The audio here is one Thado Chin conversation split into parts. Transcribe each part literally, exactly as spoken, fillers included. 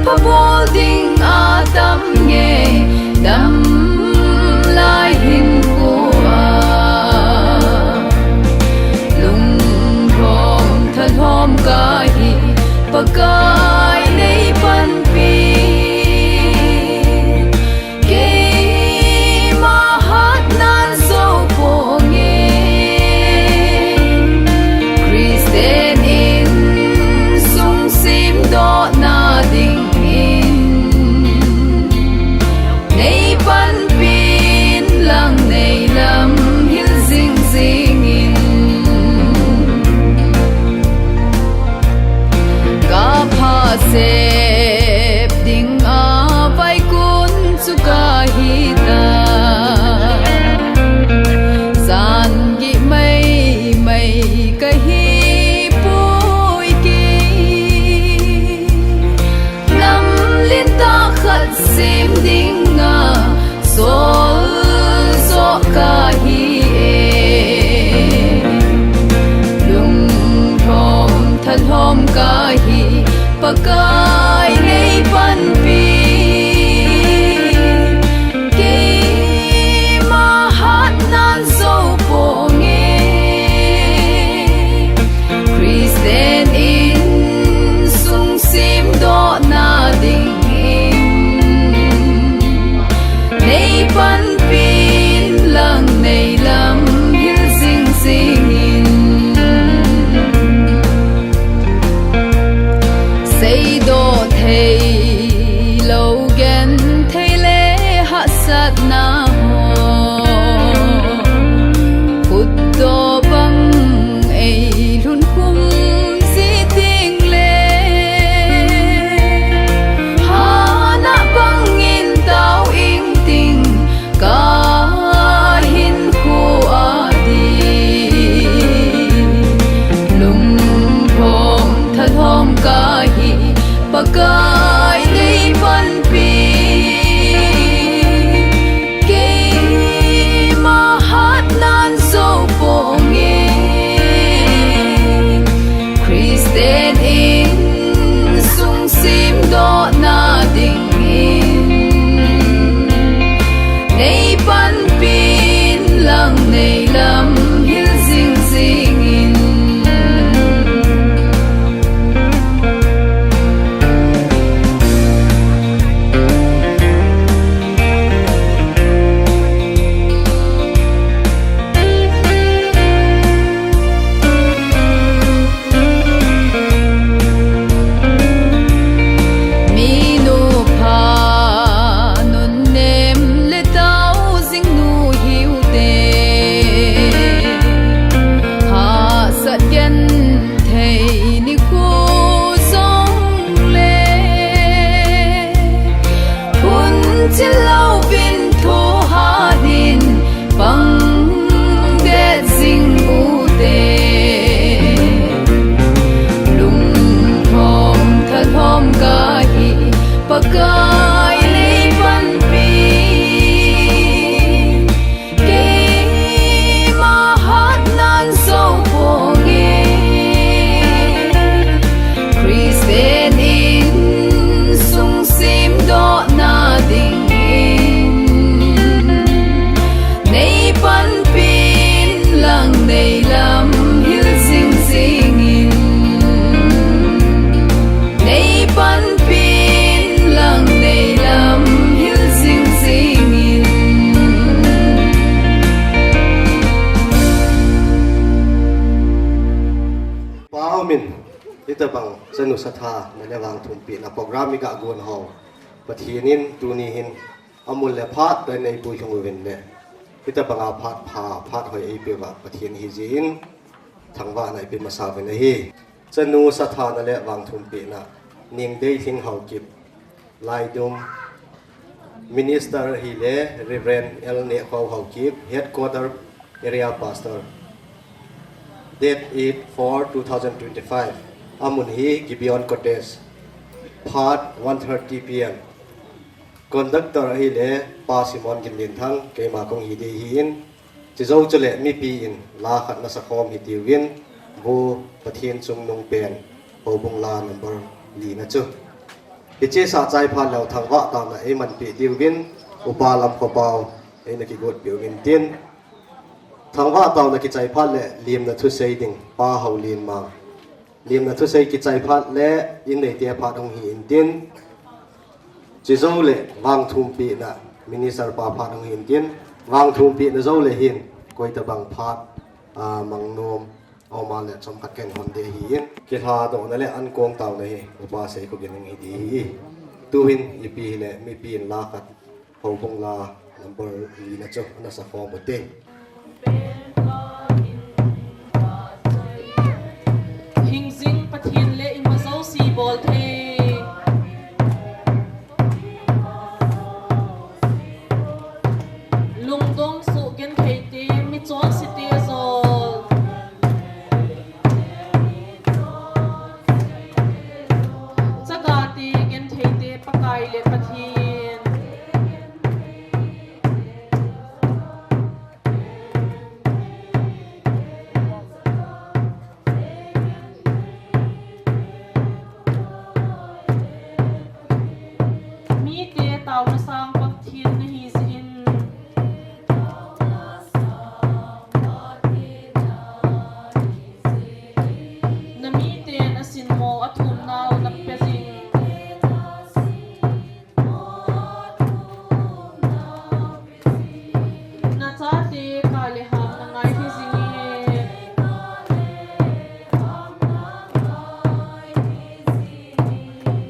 Bol ding atam nge, damlai hinkhoa lungthom thalhom kahi, Pakai neipanpi. Keima hatnan jou ponge, Christian insung semdohna dingin neipanpi inlang neilam hil jingjing in. Kapha sep dinga vaikun chu kahitai, jan gih maimai kahipoi kei. Lamlen tah khat sem dinga sol joh kahi e. Lungthom thalhom kahi, Pakai neipanpi. Keima hatnan jou ponge, Christian insung semdohna dingin neipanpi inlang neilam hil jingjing in. Seidoh theilou genthei le hahsatna ho, khutdoh bang eilhun khum ji tengle, hana bangin tao ingting kahinkhoa ding. Lungthom thalhom kahi, Pakai neipanpi. Keima hatnan jou ponge, Christian insung semdohna dingin neipanpi inlang neilam hil jingjing in. Minu pha nunnem le tao jing nu hiute, hahsat genthei nikho jongle, phunchil louvin thohat in pang det jing ute. Lungthom thalhom kahi, Pakai neipanpi. Keima hatnan jou ponge, Christian insung semdohna dingin neipanpi inlang neilam hil jingjing in. Neipanpi inlang neilam hil jingjing in. Pa umin, hitabang chanu satha nale vangthumpina program iga gon ho, Pathen in tuni hin amun le phat toh eipui lhung uvin le, hitabanga phat pha, phat hoi eipeuva Pathen ahi jeh in thangvahna ipe masa uvin ahi. Chanu satha nale vangthumpina, Ningdeilhing Haokip, Laidum, Minister ahile Reverend L Nehkhao Haokip, Headquarter Area Pastor. Date eight four two thousand twenty-five. Amun hi Gibeon Cottage. Phat one thirty P M. Conductor ahile Pa Simon Ginlinthang, keima kong hi ding ahin. Chujou chule mipi in la khat nasa khom hitiuvin, Vo Pathen Chungnung Pen, Houbung La number lina chu. Hiche sa chai phat leh thangvah taona eimanpi diuvin, Upa Lamkhopau eina kigot piuvin tin. Thangvah taona kichai phat leh limna thusei ding Pa Haolinmang. Limna thusei kichai phat leh inneite phat hung hi intin. Chujou leh vangthumpina minister pa phat hung hi intin. Vangthumpina jou leh hin koitabang phat, ah, mangnom aum a leh chomkhat kahin hon ding ahin. Kilhadohna leh ankong taona hi Upa Seikhoginning hi ding ahi. Tuhin ipi hileh mipi in la khat, Houbung la number lina chu ana sakhom ute. Hingjing Pathen le ima jouse bol thei. Lungdong suh genthei te, michonse te jol. Chaga te, genthei te, Pakai le Pathen. Mite taona sang Pathen nahi jeh in. Na miten asinmo athumnau na pe jing. Na chate kah le ham na ngai hi jing e.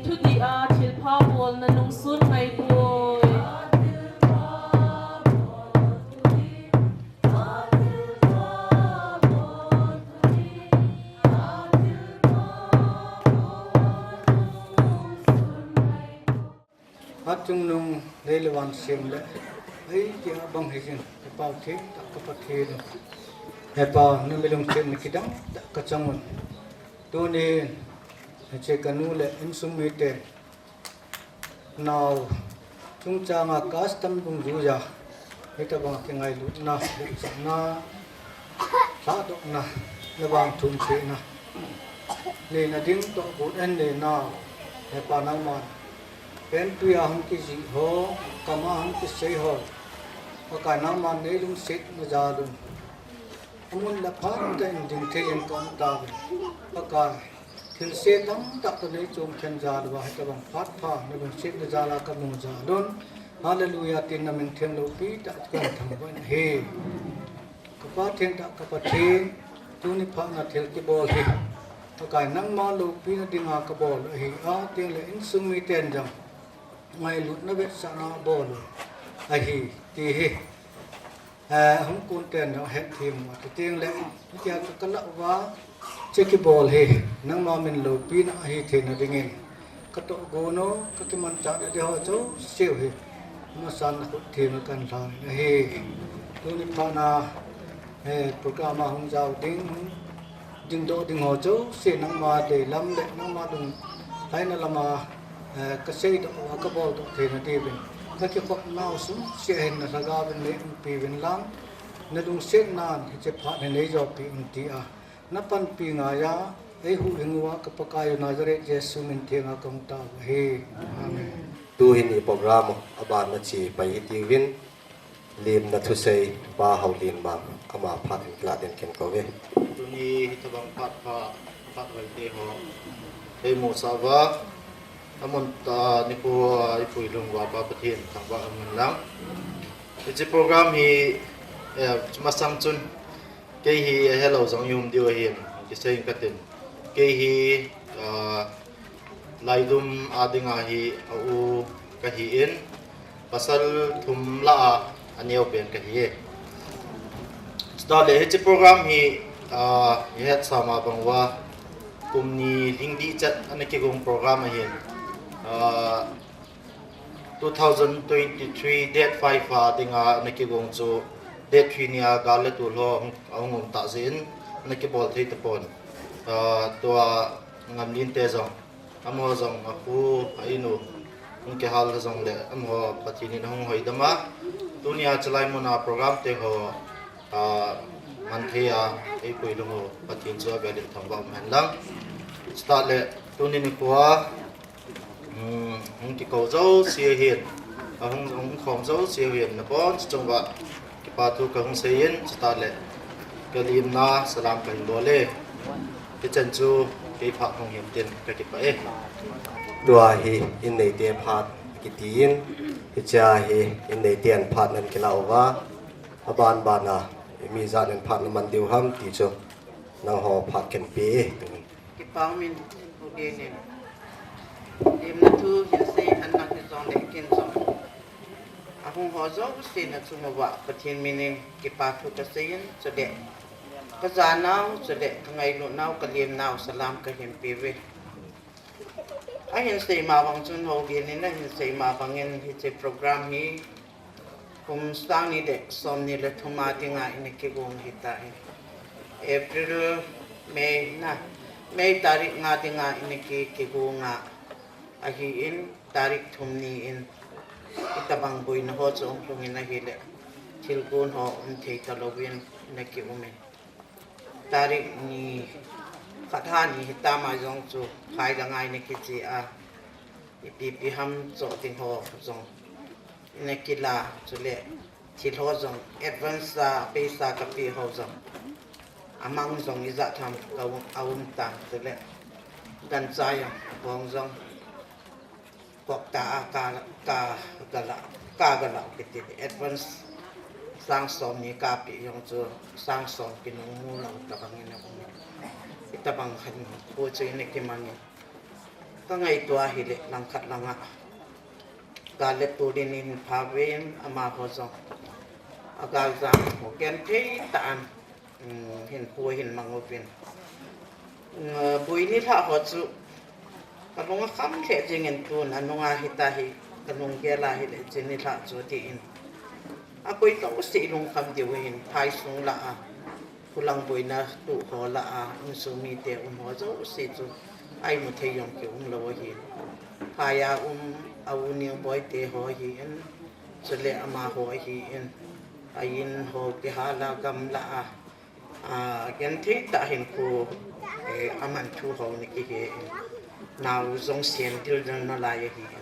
Thudih a thilpha bol na lungsun ngai poi. Achungnung lei le van sem le, ei, tia bang hi jin, Hepa theng tah ka Pathen. Hepa, na mi lungsetna kidang tah ka chang un. Tunin, hiche ka nu le insung mite, nao chungchanga custom dungjuiya, hitabang kingailutna, vetsahna, lhadohna, na vangthumpehna neina ding toh gon ahin nei nau, Hepa nangman, penpuia hung kijih ho, kama hung kisei ho, Pakai nangman nei lungsetna jal un. Amun le phat tah in ding thei in ka um tauvin. Pakai, thilse tamtah ka nei chom khen jal uva, hitabang phat pha, na lungsetna jal a ka mu jal un. Hallelujah, tin na min theng loupi tah ka thangvah in ahi. Ka Pa theng tah ka Pathen, tuni phat na thil kibol hi, Pakai nangma loupina dinga ka bol ahi, a, teng le insung miten jong ngailutna vetsahna bol u ahi, ti hi. Eh, hung kon ten jong ahet thim u, ti teng le, hitia chu ka lah uva, hiche kibol hi, nangma min loupina ahi theina dingin, ka tohgon u, ka kimanchah na ding ho jouse u hi, masan na khut thim a kan lhan ahi. Tuni phat na, eh, program a hung jao ding, dingdoh ding ho jouse nangma deilam le nangma lunglhaina lama, eh, ka seidoh uva ka boldoh theina diuvin, ka kikhopnau sung sia hin na lhagao vin nei umpi uvin lang, na lungsetnan hiche phat hi nei jopi un tia, na panpi ngaiya, ei huhhing uva ka Pakai u Nazareth Jesu min thenga ka hung tao u ahi. Amen. Tuhin i program u aban na che pai hitiuvin, limna thusei Pa Haolinmang, ama phat in kilah dingin ken kouve. Tuni hitabang phat pha, phat vaite ho ei musah uva, amun tah nikho a i puilhung uva Pa Pathen thangvah um hen lang. Hiche program hi, eh, masang chun kei hi ahelou jong i um diu ahin, kisei in katin. Kei hi, ah, Laidum a dinga hi a u kahin, pasal thum lah a aneo pen kahi e. Chutah le hiche program hi, ah, i hetsah ma bang uva, kum ni lhing dih chet ana kigong program ahin, ah, two thousand twenty-three date five a dinga ana kigong chu date three nia gal le tol ho ahung, ahung um tah jeh in ana kibol thei tapon. Ah, tua Ngamlin te jong, amaho jong a khu a inu hung kihal jongle amaho Pathen in ahung hoidam a, tunia chulai muna program te ho, ah, man thei a ei puilhung u Pathen chu avel in thangvah um hen lang. Chutah le tuni nikho a, um, Hung kikou jouse hin, ahung, hung khom jouse hin, nabon chunguva kipa thu kahung seiyin, chuteng le kalimna salam kahin bol e. Hichan chu kei phat hung hin tin kakipah e. Tua hi inneite phat kitin, hichea hi inneiten phat nan kilah uva, aban bana mi ijat in phat naman diu ham ti chu nangho phat kahin pe e. Kipa umin, hougel in. Limna thu hin seiyin nang hijongle ken jong, ahung ho jouse nachung uva Pathen minin kipa thu kaseiyin, chule kajanau, chule kangailutnau, kalimnau salam kahin pe uve. Ahin seima bang chun, hougel in ahin seima bangin hiche program hi kum sang ni le som ni le thum a dinga ina kigong ahitai. April, May na, May tarik nga dinga ina ki, kigong a ahin, tarik thum ni in itobang boina ho chu hung lhungin ahile thilgon ho umthei talouvin ina kiumin. Tarik ni khat ha ni hitam a jong chu phai langa ina kiche a, ipi ipi ham choh ding ho jong ina kila, chule thil ho jong advance a paisa kape ho jong, amang jong ijat ham ka um, aum tan, chule gancha jong, bong jong kok ta a ka, ka, kala, ka kala kiti advance sang som ni kape jong chu sang som kinung mu lou tobang ina um. Itobang khat khu chu ina kimangin, kangaito ahile langkhat langa gal le tol in hin pha uvin, amaho jong agal jam ho genthei tah in, um, hinkho ahin mang uvin. Um, boi nilhah ho chu kalung akham lheh jengin, tun anunga hitahi kalunggel a hile hiche nilhah chu tin, akoi jouse lungkham diu ahin, phai sung lah a, khulang boina toh ho lah a, insung mite um ho jouse chu a imu thei jong kium lou ahin, phai a um, a u Ningboi te ho ahin, chule amaho ahin, a in ho kihal a, gamlah a, a, genthei tah hinkho, eh, aman thu ho ina kihe in, nao jong sendil jong nalai ahin.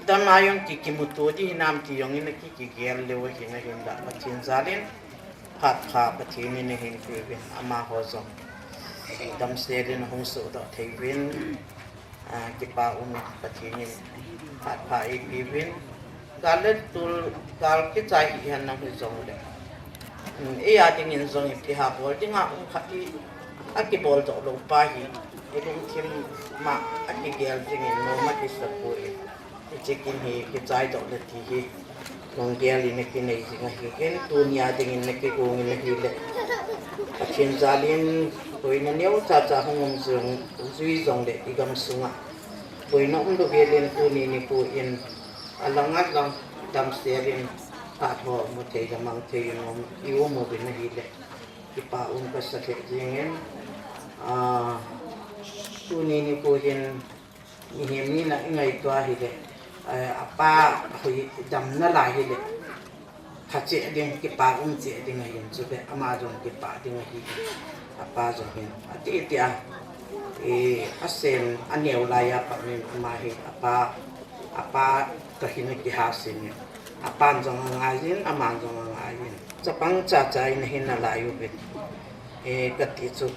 Idam a jong ki, kimuto ding hinam ti jong ina ki, kigel leu ahin, ahinla Pathen jal in phat pha Pathen in ahin peuvin, amaho jong damsel in ahung sohdoh thei uvin, a, kipa um, Pathen in phat pha eipeuvin, gal le tol, gal kichai hihen lang hijongle, um, eia dingin jong ipi ha bol dinga um khat hi akibol doh lou pa hi, ilungthim ma akigel jingin nom akisa poi. Hiche kin hi kichai doh le ti hi lunggel ina kinei jing ahin, tunia dingin ina kigong in ahile Pathen jal in boina neocha cha hung um jong, jui jongle igam sunga boina um lou velin tuni nikho in alang alang damsel in phat ho mu thei le mang thei in um, ium uvin ahile kipa um kasa lheh jengin, a, tuni nikho hin mihem hina ingaito ahile, eh, apa hoi dam nalai hile pha cheh ding, kipa um cheh ding ahin, chule ama jong kipa ding ahi, apa jong hin ati tia, eh, asen aneo laiya pat in ama hi apa, apa toh hin akihasim in, apan jong angaiyin, aman jong angaiyin, chapang chacha in ahin nalai uvin, eh, kati chu,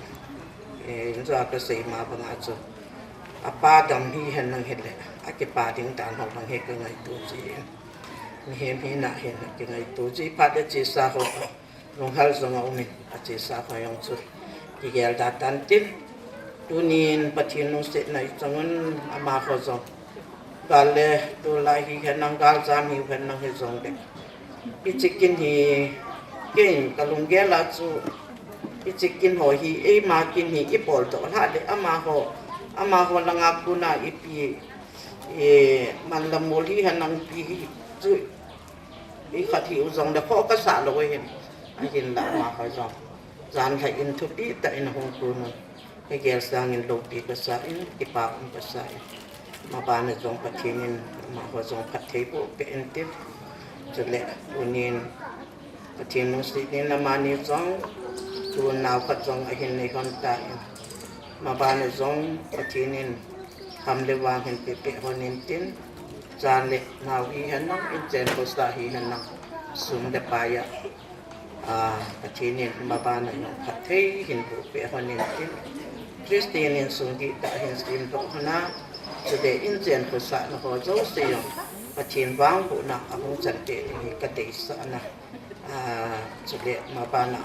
eh, jua kasei ma banga chu, apa dam hihen lang hile akipa ding dan ho bang hi kangaito ji in, mihem hina hin kingaito ji, phat le chesa ho lunghel jong aumin, achesa ho jong chu kigel da tan tin, tunin Pathen lungsetna ichang un, amaho jong gal le tol a hihen lang, galjam hihen lang hijongle, hiche kin hi keiin kalunggel a chu, hiche kin ho hi eima kin hi ibol doh lhah le amaho, amaho langa kona ipi, eh, man le mol hihen lang ipi hi chu ikhat hiu jongle khoh kasah lou ahin, ahinla amaho jong janhi in thupi tah in ahung kon un, kagel sangin loupi kasa in, kipa um kasa in, mabana jong Pathen in amaho jong phatthei boh peh intin, chule tunin Pathen lungset in amani jong tu nao khat jong ahin nei lhon tan, mabana jong Pathen in kham le vang hin pepeh lhon intin, Chan le nao hihen lang, inchen khosa hihen lang, sum le pai a, a, Pathen in mabana jong phatthei hin boh peh hon in tin, Christian insung dihtah hin semdoh hon a, chule inchen khosa na ho jouse jong Pathen vangbohna ahung chan peh ding hi kadeisah na. A, chule mabana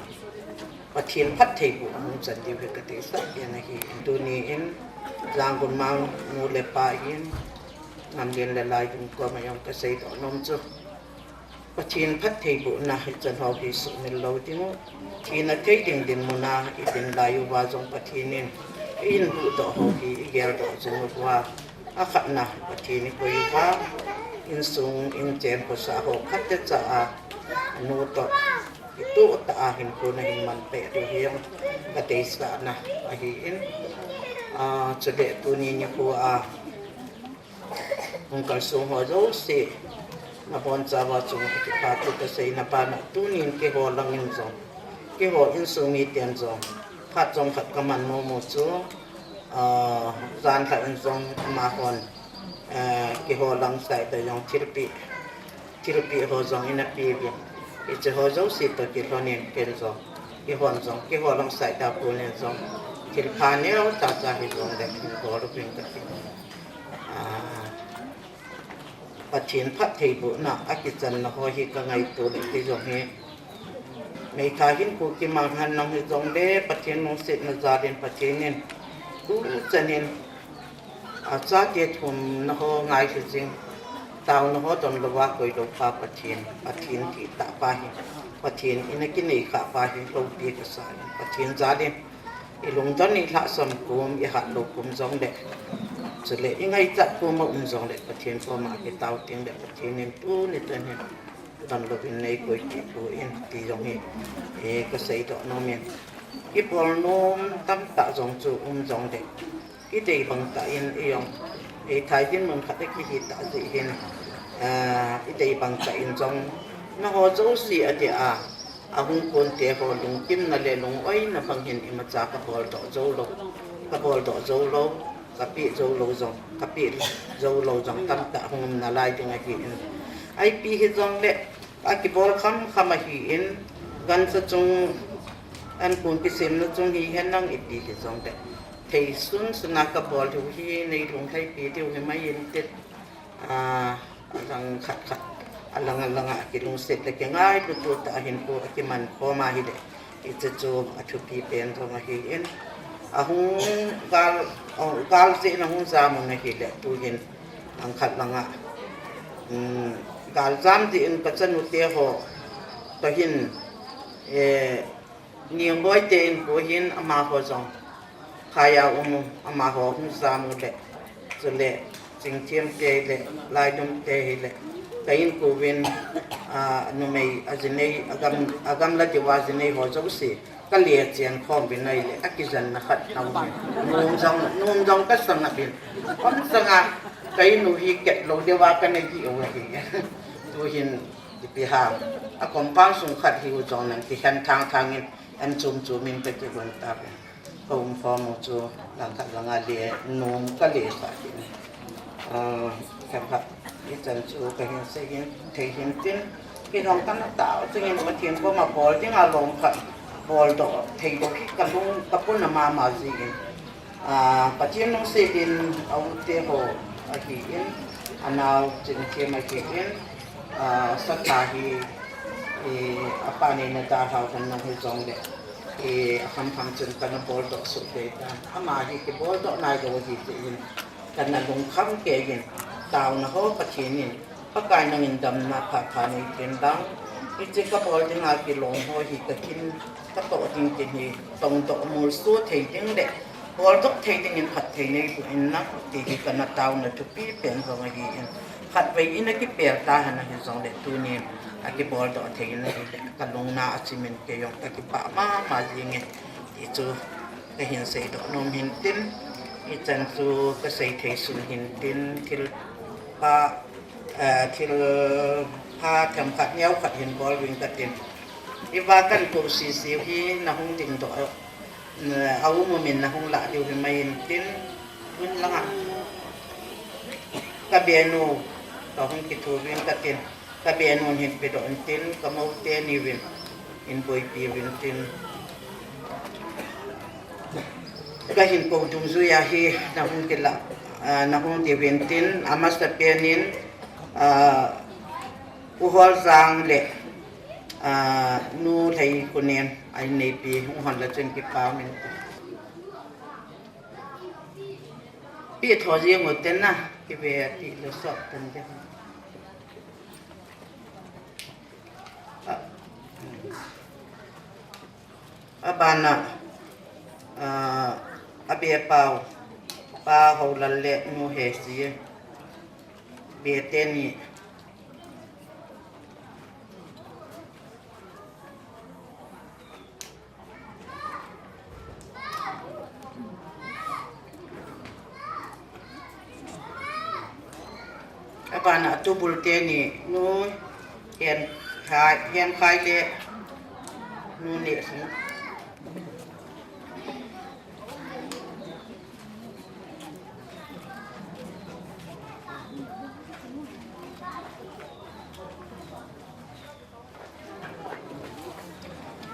Pathen phatthei boh ahung chan diu hi kadeisah pen ahi. Tuni in Yangon mang nu le pa hin, Ngamlen le Laidum koma jong kaseidoh nom chu, Pathen phatthei bohna hichan ho hi sumil lou ding u. Thina thei ding dinmun a idin lai uva jong Pathen in eihin huhdoh ho hi igeldoh jing uva, akhatna Pathen ikoi uva, insung inchen khosa ho khat techa a, anu toh itoh tah a hinkho nahin manpeh diu hi jong kadeisah na ahi in. A, chule tuni nikho a hung kalsong ho jouse nabonchauva chunga kipathu kasei na bana, tunin keiho lang in jong, keiho insung miten jong, phat jong khat kaman nom u chu, a, jan khat in jong amahon, a, keiho lang side a jong thilpeh, thilpeh ho jong eina peuvin, hiche ho jouse toh kilhonin ken jong, keihon jong keiho lang side a konin jong thilpha neocha cha hijongle hin bol uvin kati. A, Pathen phattheibohna akichanna ho hi kangaito le kei jong hi, meitha hinkho kimang henlang hijongle Pathen lungsetna jal in Pathen in tuchan in achate thumna ho ngailhu jing, taona ho donlouva koiloupa Pathen, Pathen dihtah pa hi, Pathen in akineikhah pa hi loupi kasah in, Pathen jal in ilungdon ilhahsam kom, ihatlou kom jongle, chule ingaichat kom a um jongle, Pathen koma kitao tengle Pathen in tuni chan hin donlouvin neikoi kit poi ti jong hi, e, kaseidoh nom in, ibol nom tamtah jong chu um jongle, idei bangtah in ijong, e, thai dinmun khat a kihi tah jeh hin, a, idei bangtah in jong, naho jouse adeh a ahung konte ho lungkimna le lungoina bang hin imacha kaboldoh joulou, kaboldoh joulou, kapeh joulou jong, kapeh joulou jong tamtah hung um nalai ding ahi in. Ipi hijongle akibol khamkham ahi in, gancha chung, ankong kisemna chung hihen lang ipi hijongle, thei sunsun a kabol diu hi neilung lhaipi diu himai intin, a, alang khat khat, alang alang a kilungset le kingailut tah a hinkho akiman khom ahile, hiche chu athupi pen jong ahi in, ahung gal, gal jeh in ahung jam un ahile, tuhin langkhat lang a, um, galjam jeh in kachanu teho toh hin, e, Ningboite inko hin amaho jong phai a um u, amaho hung jam u le, chule Chingthem te le, Laidum te hile, ka inko uvin, a, numei ajinei, agam, agamla diuva jinei ho jouse kale chen khom uvin ahile, akijenna khat aum in, nom jong, nom jong kasang uvin, khomsanga ka inu hi ketlou diuva kana gih u ahi. Tuhin ipi ham, a compound sung khat hiu jong nan kikhen thangthang in, an chom chom in kakilhun tauvin. Ka umkhom u chu langkhat langa le nom kalesah kit in. A, themkhat ichan chu kahin sei hin, thei hin tin, kei jong kana tao chungin Pathen koma bol dinga lom khat boldoh thei lou hi kalung kapuna mama jin. A, Pathen lungset in aumte ho ahin, anao Chingthem ahin, a, Satha hi, e, apa neina dalhau henlang hijongle, e, akhamkham chun kana boldoh soh kei tan. Ama hi kiboldoh nailou ahi jeh in, kana lungkham kei in, taona ho Pathen in, Pakai nangin damna phatpha neipeh in lang, hiche kabol dinga kilom ho hi kakin, katoh ding kin hi, tongdoh molso thei ding le, boldoh thei dingin phatthei neiboh in lang, ti hi kana taona thupi pen jong ahi in, khatvei in akipel tahen ahi jongle, tunin akiboldoh thei in ahile, kalungna achimin kei jong kakipah mama jingin, ti chu kahin seidoh nom hin tin, ichan chu kasei thei sun hin tin, thilpha, eh, thilpha themkhat neokhat hin bol uving katin. Iva kan ko sisiu hi nahung dingdoh, eh, aum umin nahung lah diu himai intin, tun langa kabenu Kahung kithouvin katin, kabenun hin pedoh intin, kamoute niuvin hin boipiuvin tin. Kahin kou dungjuiya hi nahung kila, ah, nahung diuvin tin, amasapen in, ah, Pu Holjang le, ah, Nu Lheikhonen a inneipi hung hon le chun kipa umin tin. Pi tho jeng u tin na, kive ti le sot tin de. A, abana, a, abe pau, Pa Houlal le Nu Hesi, be teni. Abana tubul teni, Nu Henkhai, Henkhai le Nu Nehsing.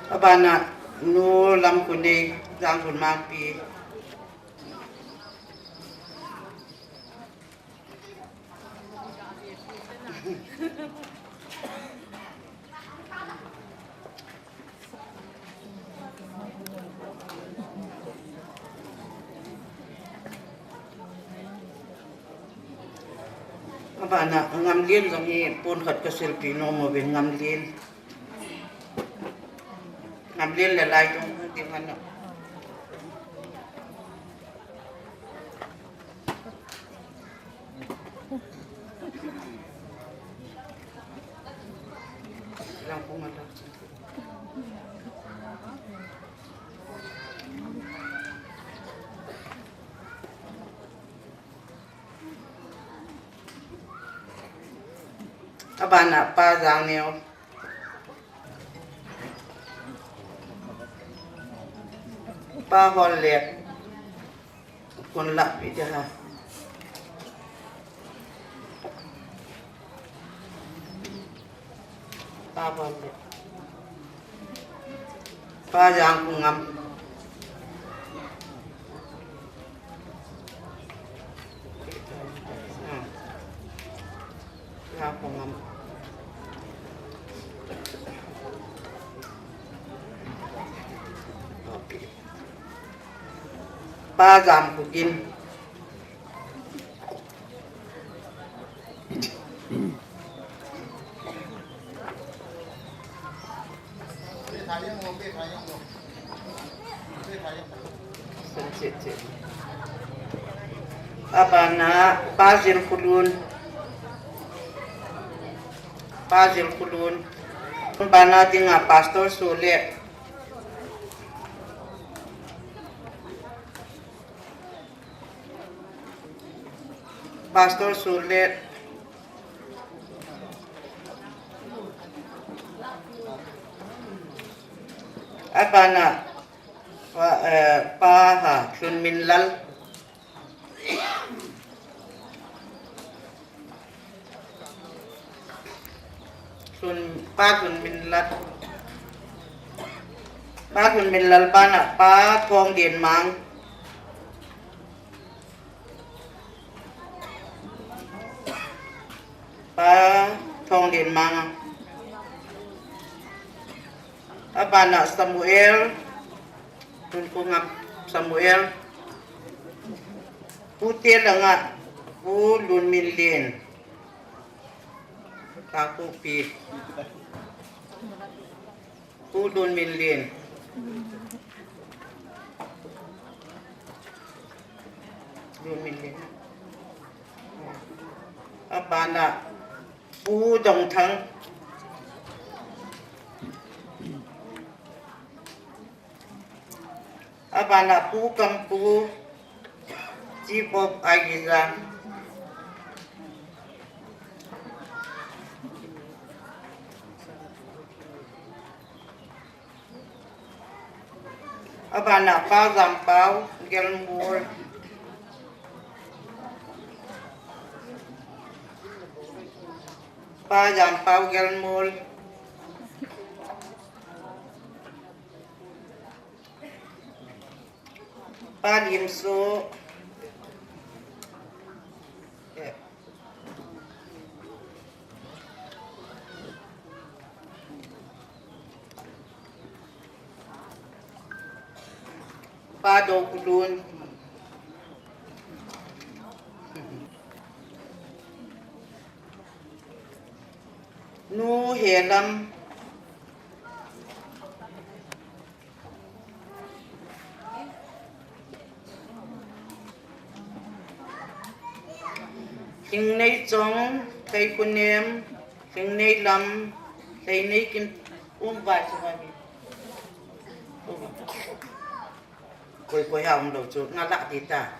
Abana Nu Lamkhonei, Jangkhon Mangpi. Abana Ngamlen jong hi pon khat kasilpi nom uvin, Ngamlen. Ngamlen le Laidong ding ano. Abana Pa Jangneo. Pa Hollep. Kon lah pi de ha. Pa Hollep. Pa Jangkhongam. Hmm. Jangkhongam. Okay. Pa Jamkhogin. Abana Pa Jilkholun. Pa Jilkholun. Abana dinga Pastor Sule. Pastor Sule. Abana Pa, eh, Pa ha, Lhunminlal. Lhun, Pa Lhunminlal. Pa Lhunminlal bana Pa Thongdenmang. Pa Thongdenmang. Abana Samuel. Lhunkhongam Samuel. Pute langa Pu Lunminlen. Kangpokpi. Pu Lunminlen. Lunminlen. Abana Pu Dongthang. Abana Pu Kampu, Chief of Aigija. Abana Pa Jampao, Gelmul. Pa Jampau Gelmol. Pa Limso. Pa Dokulun. Nu Helam. Hlingnei Chong, Thaikhunem, Hlingnei Lam, Thainei Kim, um vai chu vai. Koi koi ha um lou chu, nga la ti ta.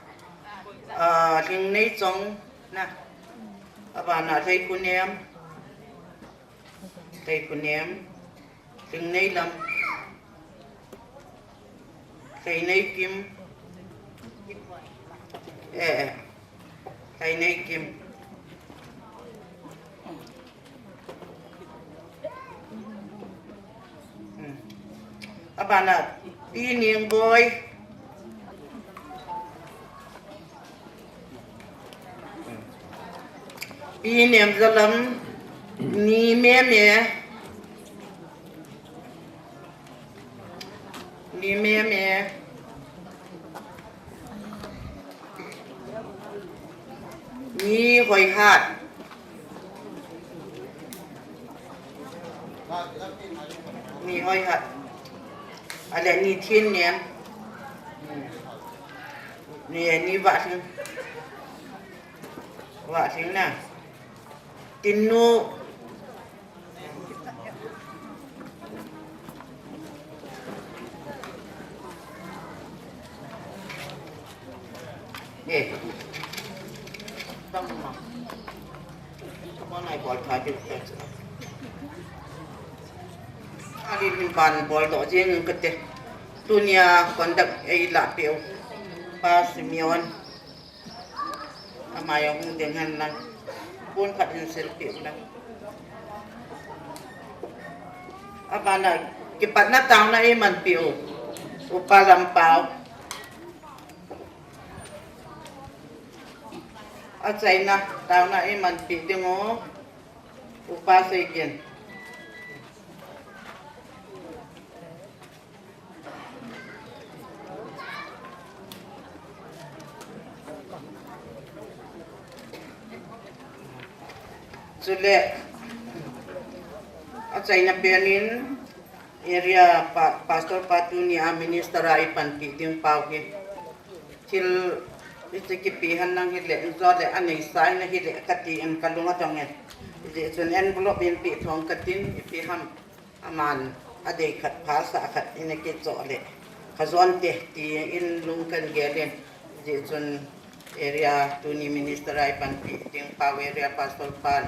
Ah, Hlingnei Chong, na. Abana Thaikhunem, Thaikhunem, Hlingnei Lam, Thainei Kim, eh, eh, Thainei Kim. Hmm. Abana, Pi Ningboi. Pi Nemzalam, Ni Meme, Ni Meme, Ni Hoihat, Ni Hoihat, ale Ni Thinnem, Ni, Ni Vahling. Vahling na. Tinnu. Eh. Tang ma. Ko nai bol pha ti ka chu. Ali hin ban bol doh jing kate. Tunia conduct ei la peh u. Pa Simeon. Ama jong hung ding hen lang. Pon khat hin selfie u lang. Abana kipatna taona eimanpi u. Upa Lampau. Achaina taona eimanpi ding u. Upa Seigen. Chule, achaina pen in area pa, pastor pa tunia minister a eipanpi ding pau hi. Thil hiche kipe hen lang hile, injo le anei sa in ahile kati in kalung adong e. Hijeh chun envelope in pe thong katin, ipi ham. Aman adei khat, phasah khat in akichoh le, khajon te, tin lung kan gel in, hijeh chun area tuni minister a eipanpi ding pau area pastor pan,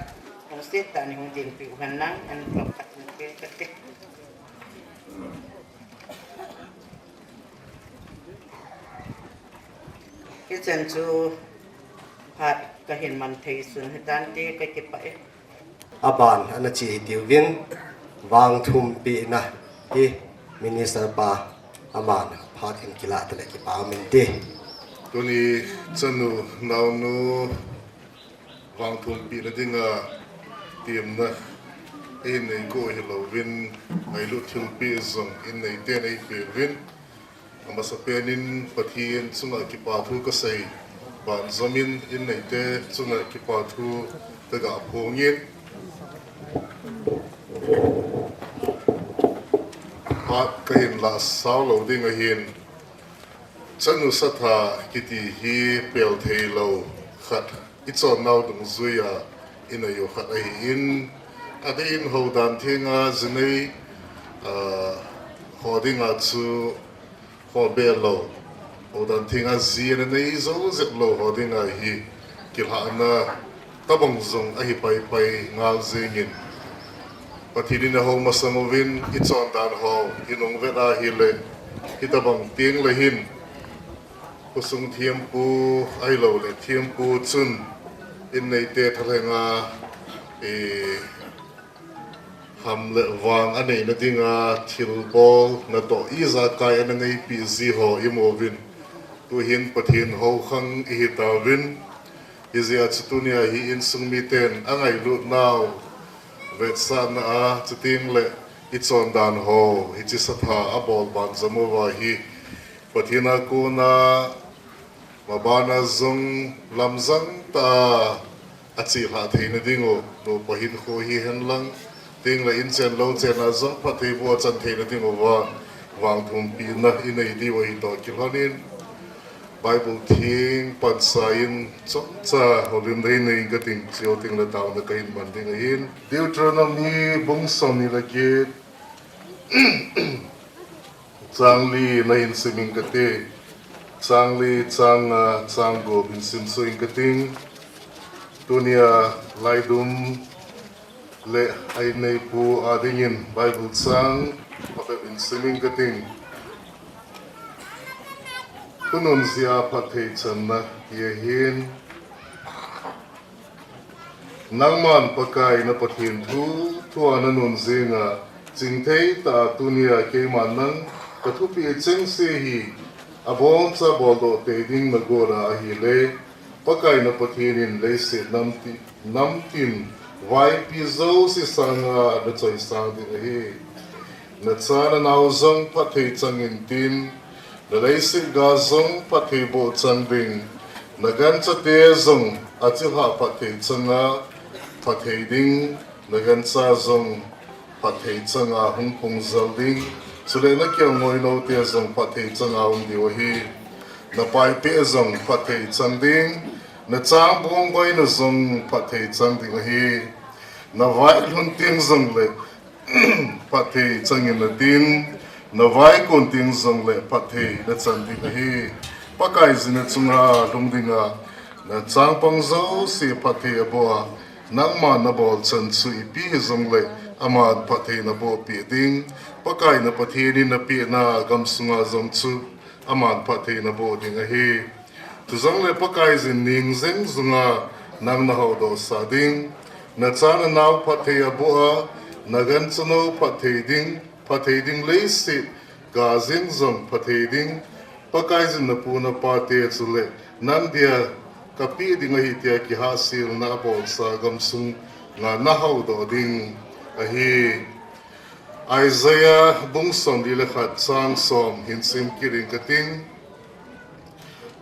hung set tah in hung dinpi u hen lang, envelope khat in pe kate. Hichan chu phat kahin man thei sun hitante, kakipah e. Aban ana che hitiuvin, vangthumpina hi minister pa aman phat in kilah tale kipa um inte. Tuni chanu naonu vangthumpina dinga temna eihin nei go hilouvin, ngailut thilpeh jong in neiten eipeuvin, amasapen in Pathen chunga kipathu kasei, banjom in in neite chunga kipathu kaga phong in, phat kahin lah sao lou ding ahin, chanu satha kiti hi pel theilou khat, ichonnau dungjuia inei u khat ahin, adeh in houdan thenga jinei, ah, ho dinga chu ho be lou, houdan thenga ji ana nei jou jep lou ho dinga hi kilhahna tobang jong ahi paipai ngal jengin, Pathen in ahou masang uvin, ichondan ho inung vet ahile, hitobang tengle hin khosung thempu ahiloule thempu chun in neite thalhenga Eh, ham le vang aneina dinga thilbol natoh ijakai ana neipi ji ho imu uvin. Tuhin Pathen houkhang ihi tauvin. Hijeh a chu tunia hi insung miten angailut nau vetsahna a, chuteng le ichondan ho hiche satha abol banjom uva hi Pathen a kona mabana jong lamjang tah a achelhah theina ding u, nupa hinkho hihen lang, chuteng le inchen louchen a jong phattheiboh achan theina ding uva vangthumpina inei diu ahi toh kilhonin, Bible theng pansa in chomcha houlimna nei inge kating, chuteng le taona kahin man ding ahin. Deuteronomy bung somni le get, chang li nahin sim inge kati. Chang li, chang nga, chang gup hin simsuh inge kating. Tunia laidum le a inneipu adingin Bible chang phabep hin sim inge kating. Khonung jeh a phatthei channa hi ahin. Nangman Pakai na Pathen thu, thua nanung jing a, chingthei tah a tunia keiman nang kathupeh chengse hi aboncha boldoh tei ding nagol a ahile, Pakai na Pathen in leiset namti, namtin vaipi jouse sanga nachoisang ding ahi. Nacha nanao jong phatthei chang intin, naleiset ga jong phattheiboh chang ding, naganchate jong achilhah phatthei changa phatthei ding, nagancha jong phatthei changa hung pung jel ding, chule nakelngoi noute jong phatthei changa um diu ahi. Napaipeh jong phatthei chang ding, nachangbong boina jong phatthei chang ding ahi. Navailhun teng jongle phatthei chang in natin, navaikon teng jongle phatthei nachan ding ahi. Pakaiyin nachunga lhung dinga nachangpang jouse phatthei aboh a, nangman nabol chan chu ipi hijongle aman phatthei nabohpeh ding. Pakai na Pathen in napehna gamsunga jong chu aman phatthei naboh ding ahi. Chujongle Pakaiyin ning jeng jonga nang nahoudohsah ding. Nacha nanao phatthei aboh a, nagancha nou phatthei ding, phatthei ding leiset ga jeng jong phatthei ding. Pakaiyin napu napate chule nang dia kapeh ding ahi tia kihahselna abolsa gamsunga nahoudoh ding ahi. Isaiah bung somli le khat chang som hin sim kit inge kating.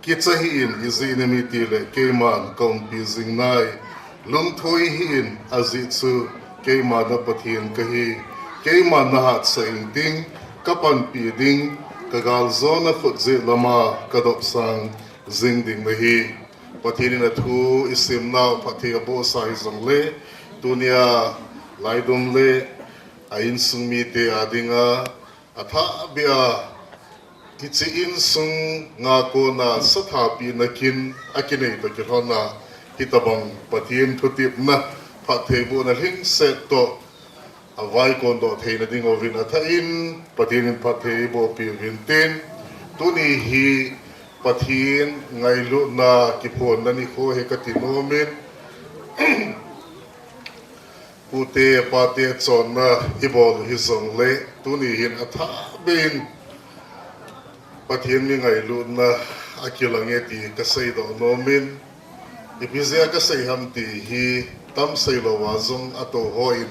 Kicha hih in, ijeh inem itile keiman kaumpi jing nai. Lungthoi hih in, ajeh chu keiman na Pathen kahi. Keiman nahatsah inting, kapanpi ding, kagaljona khut jet lama kadopsang jing ding nahi. Pathen in athu isimnau phatthei abohsa hijongle, tunia laidum le a insung mite adinga athahbeh a, hiche insunga kona sathapina kin akinei toh kilhona, hitobang Pathen thutepna phattheibohna lhingset toh avaikondoh theina dinguvin athah in Pathen in phatthei eibohpeh uvin tin, tuni hi Pathen ngailutna kiphonna nikho hi kati nomin, pute pate chonna ibol hijongle, tuni hin athahbeh in Pathen mi ngailutna akilange ti kaseidoh nomin, ipi jeh a kasei ham ti hi tamsei louva jong atou hon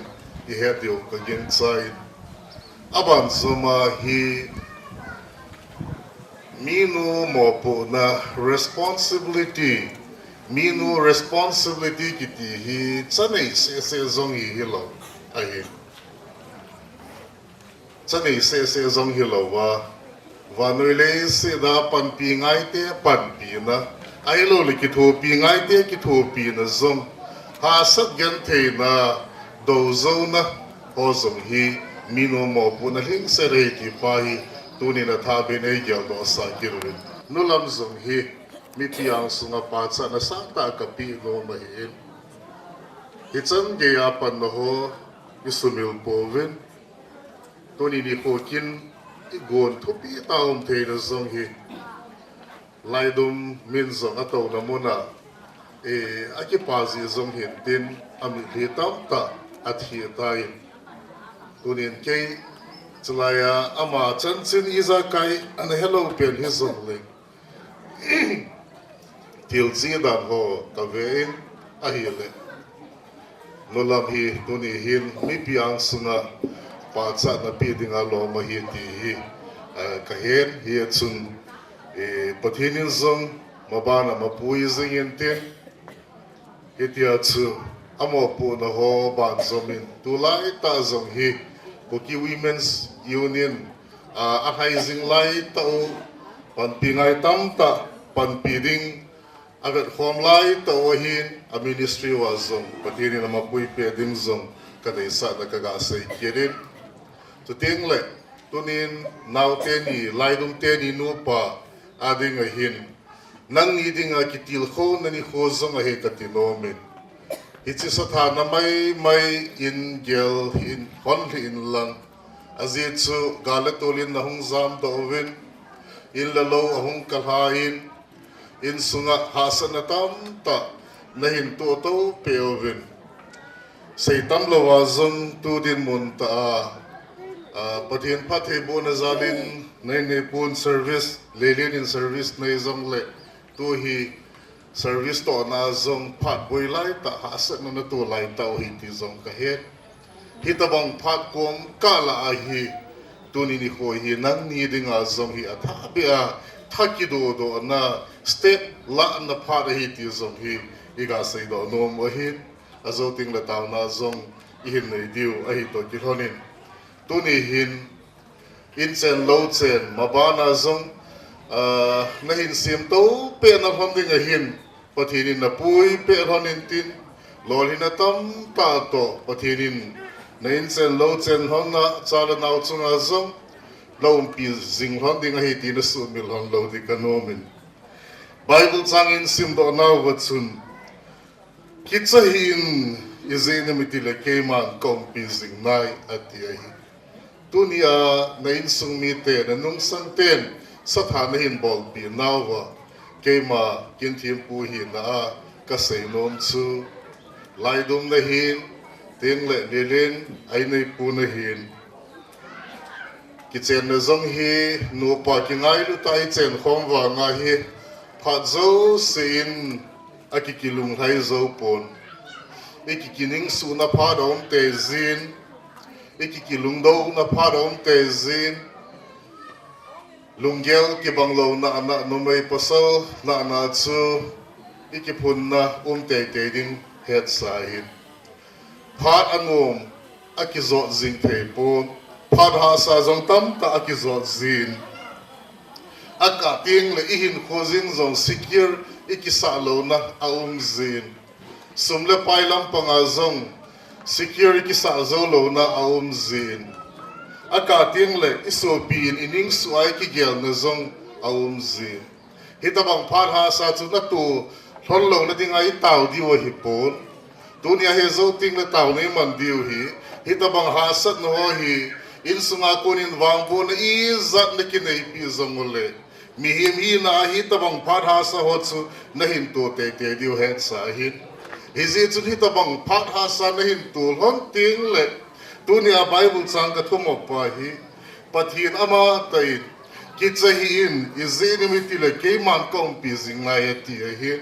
ihet diu kagingchan. Abanjoma hi minu mopohna, responsibility, minu responsibility kiti hi chanei sehseh jong hi hilou ahi. Chanei sehseh jong hilouva, vannoi leiset a panpi ngaite panpina, ahiloule kithopi ngaite kithopina jong, hahsat gentheina, dou jouna ho jong hi minu mopohna lhingset ahi ti pa hi tunin athahbeh in eigeldohsah kit uvin. Nu lam jong hi mipi angsunga pachatna sangtah kapeh nom ahin, hichan geiya panna ho isumil pouvin, tuni nikho kin igon thupitah a um theina jong hi, laidum min jong atouna muna Eh, akipa jeh jong hintin, amitlhi tamtah athi tai. Tunin kei, chulaiya ama chanchin ijakai ana helou pen hijongle, thil chi dan ho kave in ahile, nulam hi tuni hin mipi angsunga pachatna pe dinga lom ahi ti hi, eh, kahen hi achun, eh, Pathen in jong mabana mapui jing intin, hitia chu amopohna ho banjomin, tulaitah jong hi Kuki Women's Union, ah, alhai jing laitah u, panpi ngai tamtah panpi ding avetkhom laitah u ahin, a ministry uva jong Pathen in amapui peh ding jong kadeisahna kaga sei kit in. Chuteng le, tunin naote ni, laidum teni nupa ading ahin, nangni dinga kitilkhouna nikho jong ahi kati nomin, hiche sathana maimai in gel in hon lhih inlang, ajeh chu gal le tol in nahung jamdoh uvin, in le lou ahung kalha in, insunga hahsatna tamtah nahin tohtoh peh uvin, seitam louva jong tu dinmun tah a, ah, Pathen phattheibohna jalin neinei pon service, Lelen in service nei jongle, tu hi service tohna jong phat boi laitah, hahsatna natoh laitah u ahi ti jong kahet. Hitobang phat komkah lah ahi, tuni nikho hi nangni dinga jong hi athahbeh a, tha kidodohna, step lahna phat ahi ti jong hi iga seidoh nom u ahin, ajou tengle taona jong ihin nei diu ahitoh kilhonin, tuni hin inchen louchen mabana jong, ah, nahin semtou pehna lhon ding ahin, Pathen in napui peh lhon intin, lolhinna tamtah toh Pathen in na inchen louchen lhonna, cha le nao chunga jong naumpi jing lhon ding ahi ti nasuhmil lhon lou ding kanomin, Bible chang in simdoh nauva chun, kicha hih in, ijeh inem itile keiman kaumpi jing nai, ati ahi. Tunia na insung mite, nanungsangten satha nahin bolpeh nauva, keima Kinthempu hina a kasei nom chu, laidum nahin, tengle Lelen a ineipu nahin, kichenna jong hi nupa kingailu tah a ichen khom vanga hi phat jouse in akikilunglhai jou pon, ikikiningsuhna phat aum teijin, ikikilungdouna phat aum teijin, lunggel kibang lou nahna, numei pasal nahna chu ikiphunna um teitei ding hetsa ahin, phat anom akijot jing thei pon, phat hahsa jong tamtah akijot jin, akah tengle ihinkho jin jong secure ikisah louna aum jin, sum le pai lampanga jong secure ikisah jou louna aum jin, akah tengle isopi in iningsuh a ikigelna jong aum jin, hitobang phat hahsa chu nato lhon louna dinga itao diu ahipon, tunia hejou tengle taona iman diu hi, hitobang hahsatna ho hi insunga konin vangbohna ijat nakineipeh jong ule, mihem hina a hitobang phat hahsa ho chu nahin to teitei diu hetsa ahin, hijeh chun hitobang phat hahsa nahin to lhon tengle, tunia Bible chang kathumop pa hi Pathen amatah in, kicha hih in, ijeh inem itile keiman kaumpi jing nai, ati ahi.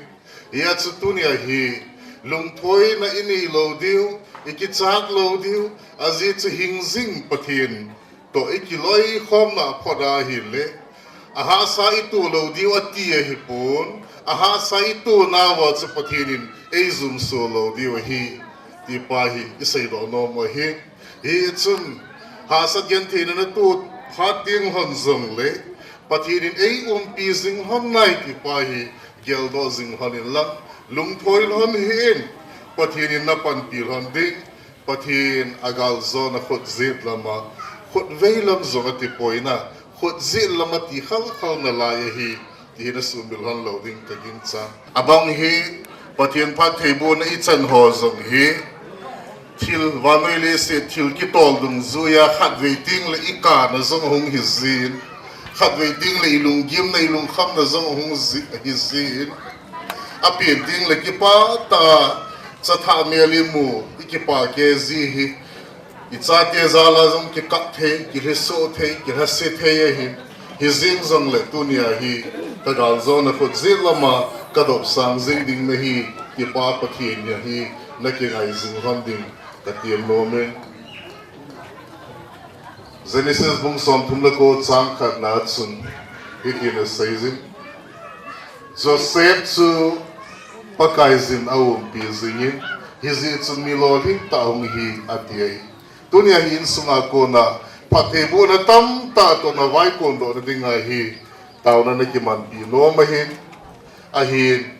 Hijeh chun tunia hi lungthoina inei lou diu, ikichak lou diu, ajeh chu hingjing Pathen toh ikiloikhomna phot ahile, ahahsa ito lou diu ati ahipon, ahahsa ito nauva chu Pathen in eijumso lou diu ahi, ti pa hi iseidoh nom u ahi. Hichun, hahsat gentheina nato phat teng lhon jongle, Pathen in eiumpi jing lhon nai ti pa hi geldoh jing lhon inlang, lungthoi lhon hih in, Pathen in napanpi lhon ding, Pathen agaljo na khut jet lama, khut vei lam jong atipoi na, khut jet lama ti khalkhal nalai ahi, ti hi nasuhmil lhon lou ding kaginchang. Abang hi, Pathen phattheibohna ichan ho jong hi, thil vannoi leiset, thil kitol dungjuiya khatvei tengle ikana jong ahung hijin, khatvei tengle ilunggimna, ilungkhamna jong ahung ji-, hijin, Apen ding le kipah tah a, chatha mel imu, ikipa kei ji hi. Ichate jal a jong kikap thei, kilhiso thei, kilhase thei ahi. Hijeng jongle tunia hi, kagaljona khut jeh lama, kadopsang jing ding nahi, kipah Pathen ahi, nakingai jing lhon ding, katem nom e. Genesis bung somthum le ko chang khatna chun, hitin asei jin. Joseph chu Pakaiyin aumpi jingin, hijeh chun mi lolhing tah hung hi ati ahi. Tunia hi insunga kona, phattheibohna tamtah toh navaikondohna dinga hi, taona nakimanpi nom ahin, ahin,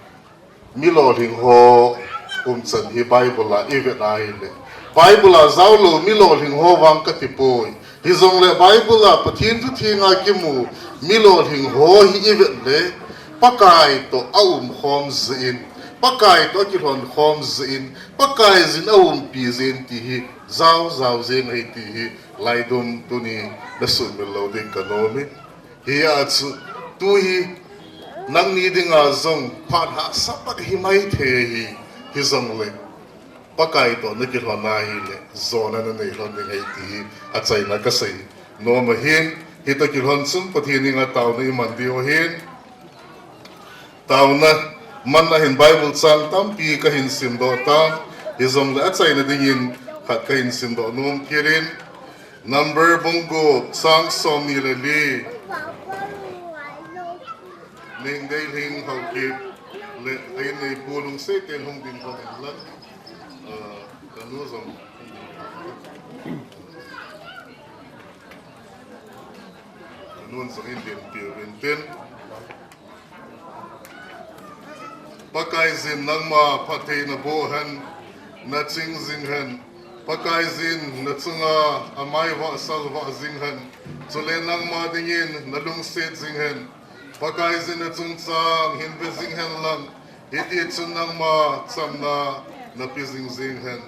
mi lolhing ho umchan hi Bible a ivet ahile, Bible a jaolou mi lolhing ho vang katipoi. Hijongle Bible a Pathen thuthenga kimu mi lolhing ho hi ivet le, Pakai toh aumkhom jeh in, Pakai toh akilhonkhom jeh in, Pakaiyin aumpi jeh in ti hi jao jao jeng ahi ti hi laidum tuni nasuhmil lou ding kanom e. Hia chu, tu hi, nangni dinga jong phat hahsa pat himai thei ahi, hijongle, Pakai toh nakilhon ahile, jona nanei lhon ding ahi ti hi, achaina kasei nom ahin, hitoh kilhon chun Pathen henga taona iman diu ahin, taona manna hin Bible chang tampi kahin simdoh tan, hijongle achaina dingin khat kahin simdoh nom kitin, Number bung gup, chang somni le li. Ningdeilhing Haokip le a inneipu Lungseiten hung ding lhon inlang. Ah, kanu jong. Kanu jong in dinpiu vintin. Pakaiyin nangma phatthei naboh hen, naching jing hen. Pakaiyin nachunga amai vahsal vah jing hen. Chule nangma dingin nalungset jing hen. Pakaiyin nachungchang hinve jing hen lang. Hitichun nangma chamna nape jing jing hen.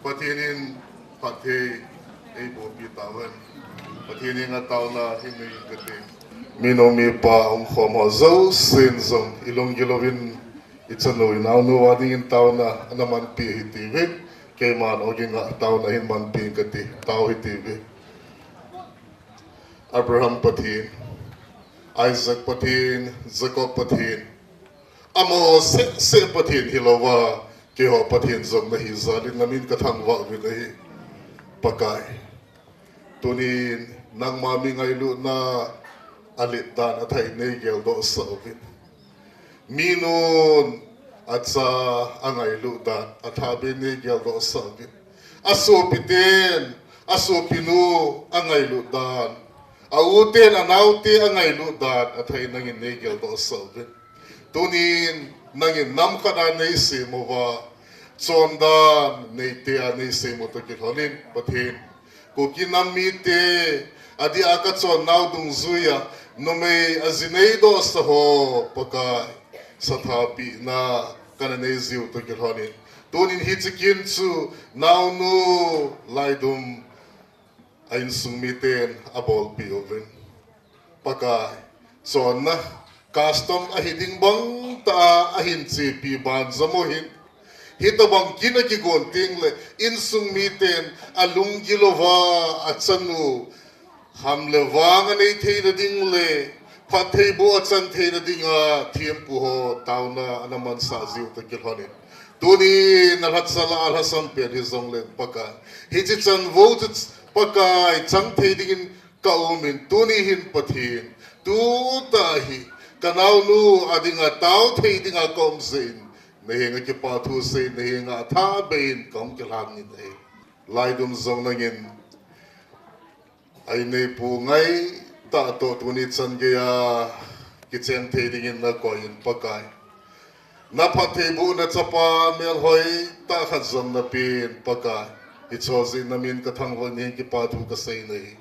Pathen in phatthei eibohpi tauhen. Pathen henga taona hin nei kate. Minu mipa umkhom ho jousen jong ilunggil uvin ichanu inaonu a dingin taona ana manpi hitiuve. Keiman ogin a taona hin manpi kati tau hitiuve. Abraham Pathen, Isaac Pathen, Jacob Pathen, amaho seh seh Pathen hilouva, keiho Pathen jong nahi jal in namin kathangvah uvin ahi. Pakai, tunin nangma mi ngailutna alet dan athah in neigeldohsah uvin. Minun acha angailut dan athah beh in neigeldohsah uvin. Asopiten asopinu angailut dan, auten anaote angailut dan athah in nangin neigeldohsah uvin. Tunin nangin nam khat a neisem uva, chondan neite a neisem u toh kilhonin, Pathen, Kuki nam mite adeh a kachonnau dungjuia numei aji neidohsah ho, Pakai, sathapehna kana neijiu toh kilhonin, tunin hiche kin chu naonu Laidum a insung miten abolpeh uvin. Pakai, chonna custom ahi ding bang tah a ahin chepi banjom u hin, hitobang kin akigon tengle insung miten alunggil uva achanu ham le vang anei theina ding le phattheiboh achan theina dinga thempu ho taona ana mansah jiu toh kilhonin, tuni nalhachal a alhasam pen hijongleng Pakai, hiche chanvou chu Pakai chang thei dingin kaumin, tuni hin Pathen, tutah hi kanaonu adinga tao thei dinga kaum jeh in, nahenga kipathu sei, nahenga athah beh in kahung kilhan in ahi. Laidum jong nangin a inneipu ngaitah toh tuni chan geiya kichen thei dingin nakoi in Pakai, naphattheibohna chapa melhoi tah khat jong napen Pakai, hiche jeh in namin kathangvah in kipathu kasei nahi.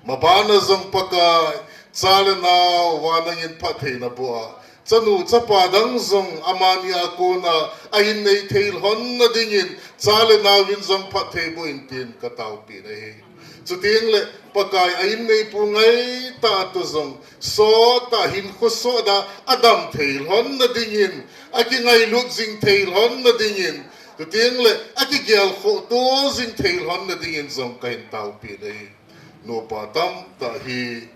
Mabana jong Pakai, cha le nao a nangin phatthei naboh a, chanu chapa dang jong amani a kona ahin nei thei lhon na dingin, cha le nau in jong phatthei boh in tin ka taopi nahi. Chuteng le Pakai a in neipu ngai tah toh jong, sot tah hinkho sot a adam thei lhon na dingin, akingailut jing thei lhon na dingin, chuteng le akigel khoh to jing thei lhon na dingin jong kahin taopi nahi. Nupa tamtah hi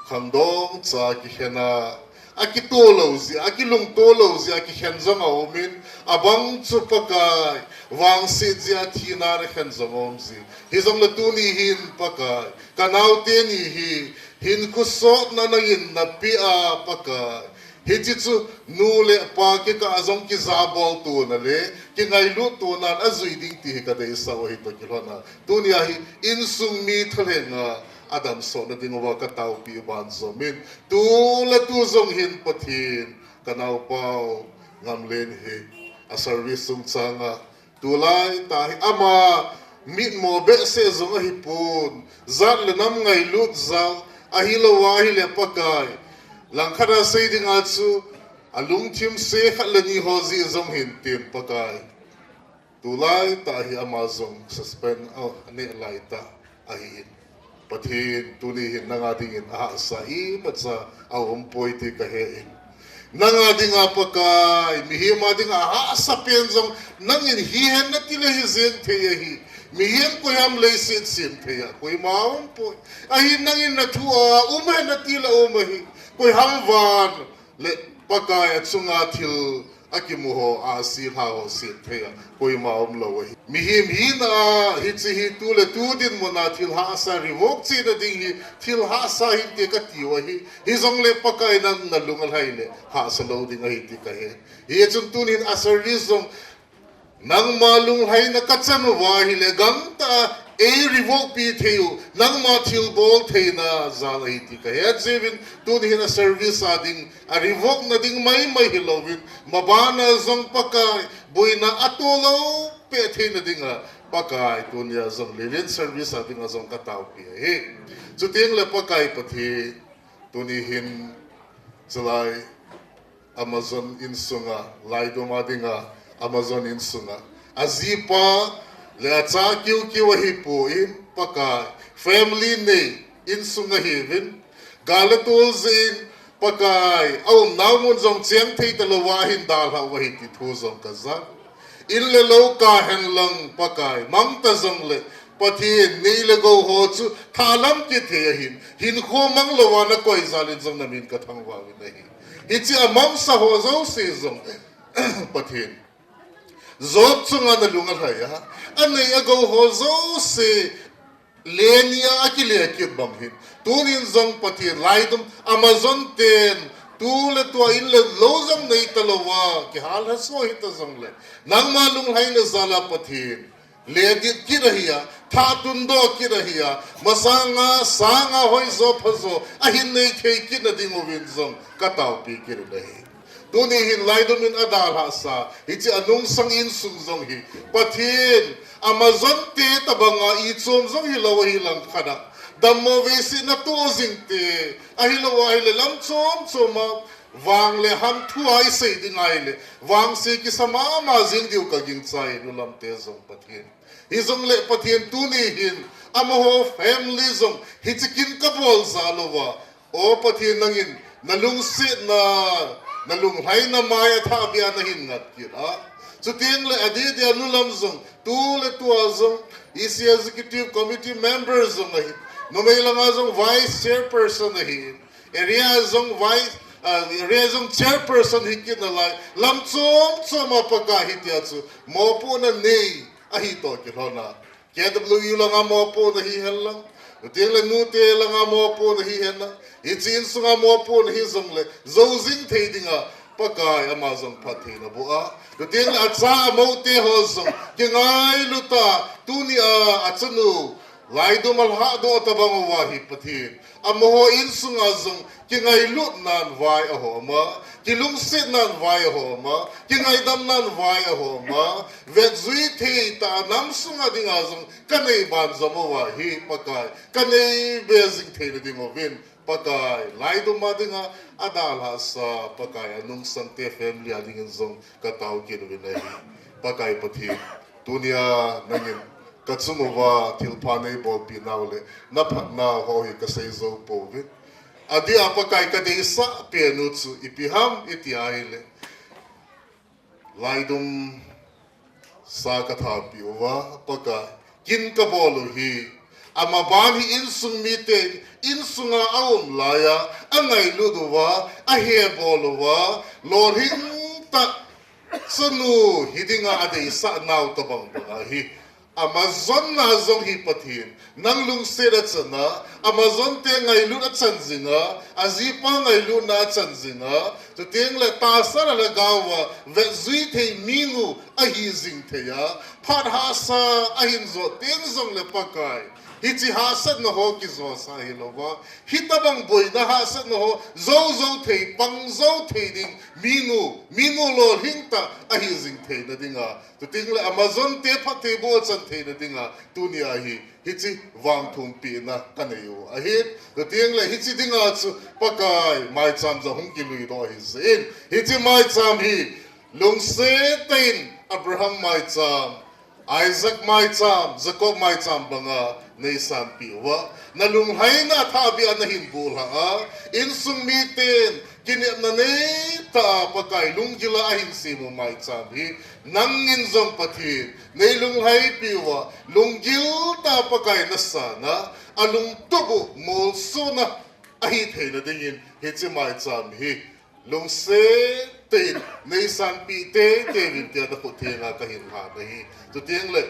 khangdong cha kikhen a, akitoh lou jeh a, akilungtoh lou jeh a kikhen jong aumin, abang chu Pakai, vangset jeh a thina a khen jong aum jin. Hijongle tuni hin Pakai, ka naote ni hi, hinkho sotna nangin napeh a Pakai, hiche chu nu le pa kikah a jong kijabol tona le kingailut tona in ajui ding ti hi ka deisah u ahi toh kilhon a, tuni a hi insung mi thalheng a adam sot na ding uva ka taopi ban jom in, tu le tu jong hin Pathen, ka naopa u Ngamlen hi a service chungchang a, tulai tah hi ama mitmo behseh jong ahipon, jat le nam ngailut jal, ahilou ahile Pakai, langkhat a sei dinga chu, alungthim se khat le ni ho jeh jong hin tin Pakai, tulai tah hi ama jong suspend aneh lai tah ahin, Pathen, tuni hin nanga dingin ahahsa imacha aumpoi ti kahe in, nanga dinga Pakai, mihem a dinga ahahsa pen jong nangin hihen nati le hijeng thei ahi. Mihem koiham leiset sem thei a koima aumpoi. Ahin nangin nathu a um hen nati le um ahi. Koiham van le Pakai achunga thil akimu ho, ahsi lha ho sem thei a koima umlou ahi. Mihem hina a hiche hi tu le tu dinmun a thil hahsa revoke cheh na ding hi thil hahsa hinte katiu ahi. Hijongle Pakai, nang nalung alhai le hahsa lou ding ahi ti kahe. Hichun tunin a service jong nangma lunglhaina kachan uva ahile gangtah a ei revoke pi thei u, nangma thilbol theina jal ahi ti kahet jeh uvin, tuni hin a service a ding a revoke na ding maimai hilouvin, mabana jong Pakai, boina atoh lou peh theina dinga Pakai, tunia jong Lilin service a dinga jong ka taopi ahi. Chuteng le Pakai Pathen, tuni hin chulai Amazon insunga, Laidom a dinga, Amazon insunga, ajipa le acha kiukiu ahipon, Pakai, family nei insung ahiuvin, gal le tol jeh in, Pakai, aumnau mun jong cheng thei talouva ahin dalhah u ahi ti thu jong kajan. In le lou kah henlang Pakai, mang ta jongle, Pathen, nei le gou ho chu thalam kit thei ahin, hinkho mang louva nakoi jal in jong namin kathangvah uvin ahi. Hiche amangsa ho jouse jong, Pathen, Job chunga nalung alhai a, anei agou ho jouse leni a akile kit bang hin, tunin jong Pathen, Laidom Amazon ten tu le tua in le lou jong nei talouva kihal haso hita jongle, nangma lunglhaina jal a Pathen, ledit kit ahi a, thah tundoh kit ahi a, masanga sanga hoijo phajo ahin nei thei kit na dinguvin jong ka taopi kit ahi. Tuni hin Laidom in adalhahsa hiche anungsang insung jong hi, Pathen, Amazon te tobanga ichom jong hilou ahi langkhat a, dammo veise natoh jing te, ahilou ahile lam chom chom a vang le ham thu a isei ding ahile vangse kisa mama jing diu kagingchai, nu lam te jong Pathen. Hijongle Pathen, tuni hin amaho family jong hiche kin kabol jal uva, O Pathen, nangin nalungsetna, nalunglhaina mai a thahbeh a nahin ngat kit a, chuteng le adeh deh a nu lam jong tu le tua jong E C Executive Committee member jong ahin, numei langa jong vice chairperson ahin, area jong vice, area jong chairperson hikit nalai, lam chom chom a Pakai hitia chu mopohna nei ahi toh kilhon a, K W U langa mopohna hihen lang, chuteng le nute langa mopohna hihen lang, hiche insunga mopohna hijongle jou jing thei dinga Pakai, ama jong phatthei naboh a, chuteng le acha amoute ho jong kingailut a, tunia achanu Laidom alhahdoh tobang uva hi Pathen, amaho insunga jong kingailutnan vai ahom a, kilungsetnan vai ahom a, kingaidamnan vai ahom a, vetjui thei tah a nam sunga dinga jong kanei banjom uva hi Pakai, kanei be jing theina dinguvin Pakai, laidum a dinga adalhasa Pakai, anungsangte family a dingin jong katao kit uvin ahi. Pakai Pathen, tunia nangin kachung uva thilpha neibolpeh nau le naphatna ho hi kasei jou pouvin. Adeh a Pakai kadeisah pen u chu ipi ham iti ahile, laidum sa kathapi uva, Pakai, kin kabol u hi, amaban hi insung mite, insunga aum laiya angailut uva, ahebol uva, lolhing tah chanu hi dinga adeisah nau tobang banga hi, Amazon na jong hi Pathen, nang lungset achan a, Amazon te ngailut achan jinga, ajipa ngailutna achan jinga, chuteng le tahsa le lhagao a vetjui thei minu ahi jing thei a, phat hahsa ahin jot teng jong le Pakai, hiche hahsatna ho kijosah hilouva, hitobang boina hahsatna ho jou jou thei, pang jou thei ding minu, minu lolhing tah ahi jing theina dinga, chuteng le Amazon te phattheiboh achan theina dinga, tunia hi, hiche vangthumpehna kanei u ahi. Chuteng le hiche dinga chu Pakai maicham jong hung kiluidoh ahi jeh in, hiche maicham hi lungset tah in Abraham maicham, Isaac maicham, Jacob maicham banga neisanpeh uva, nalunglhaina athahbeh a nahin bulhah a, insung miten kinepna neitah a Pakai lunggil a ahin sem u maicham hi, nangin jong Pathen, neilunglhaipeh uva, lunggil tah a Pakai nasan a, alungtup u molsona ahi theina dingin, hiche maicham hi lungset tah in neisanpeh teitei uvin tia nakhut thenga kahin lhan ahi. Chuteng le,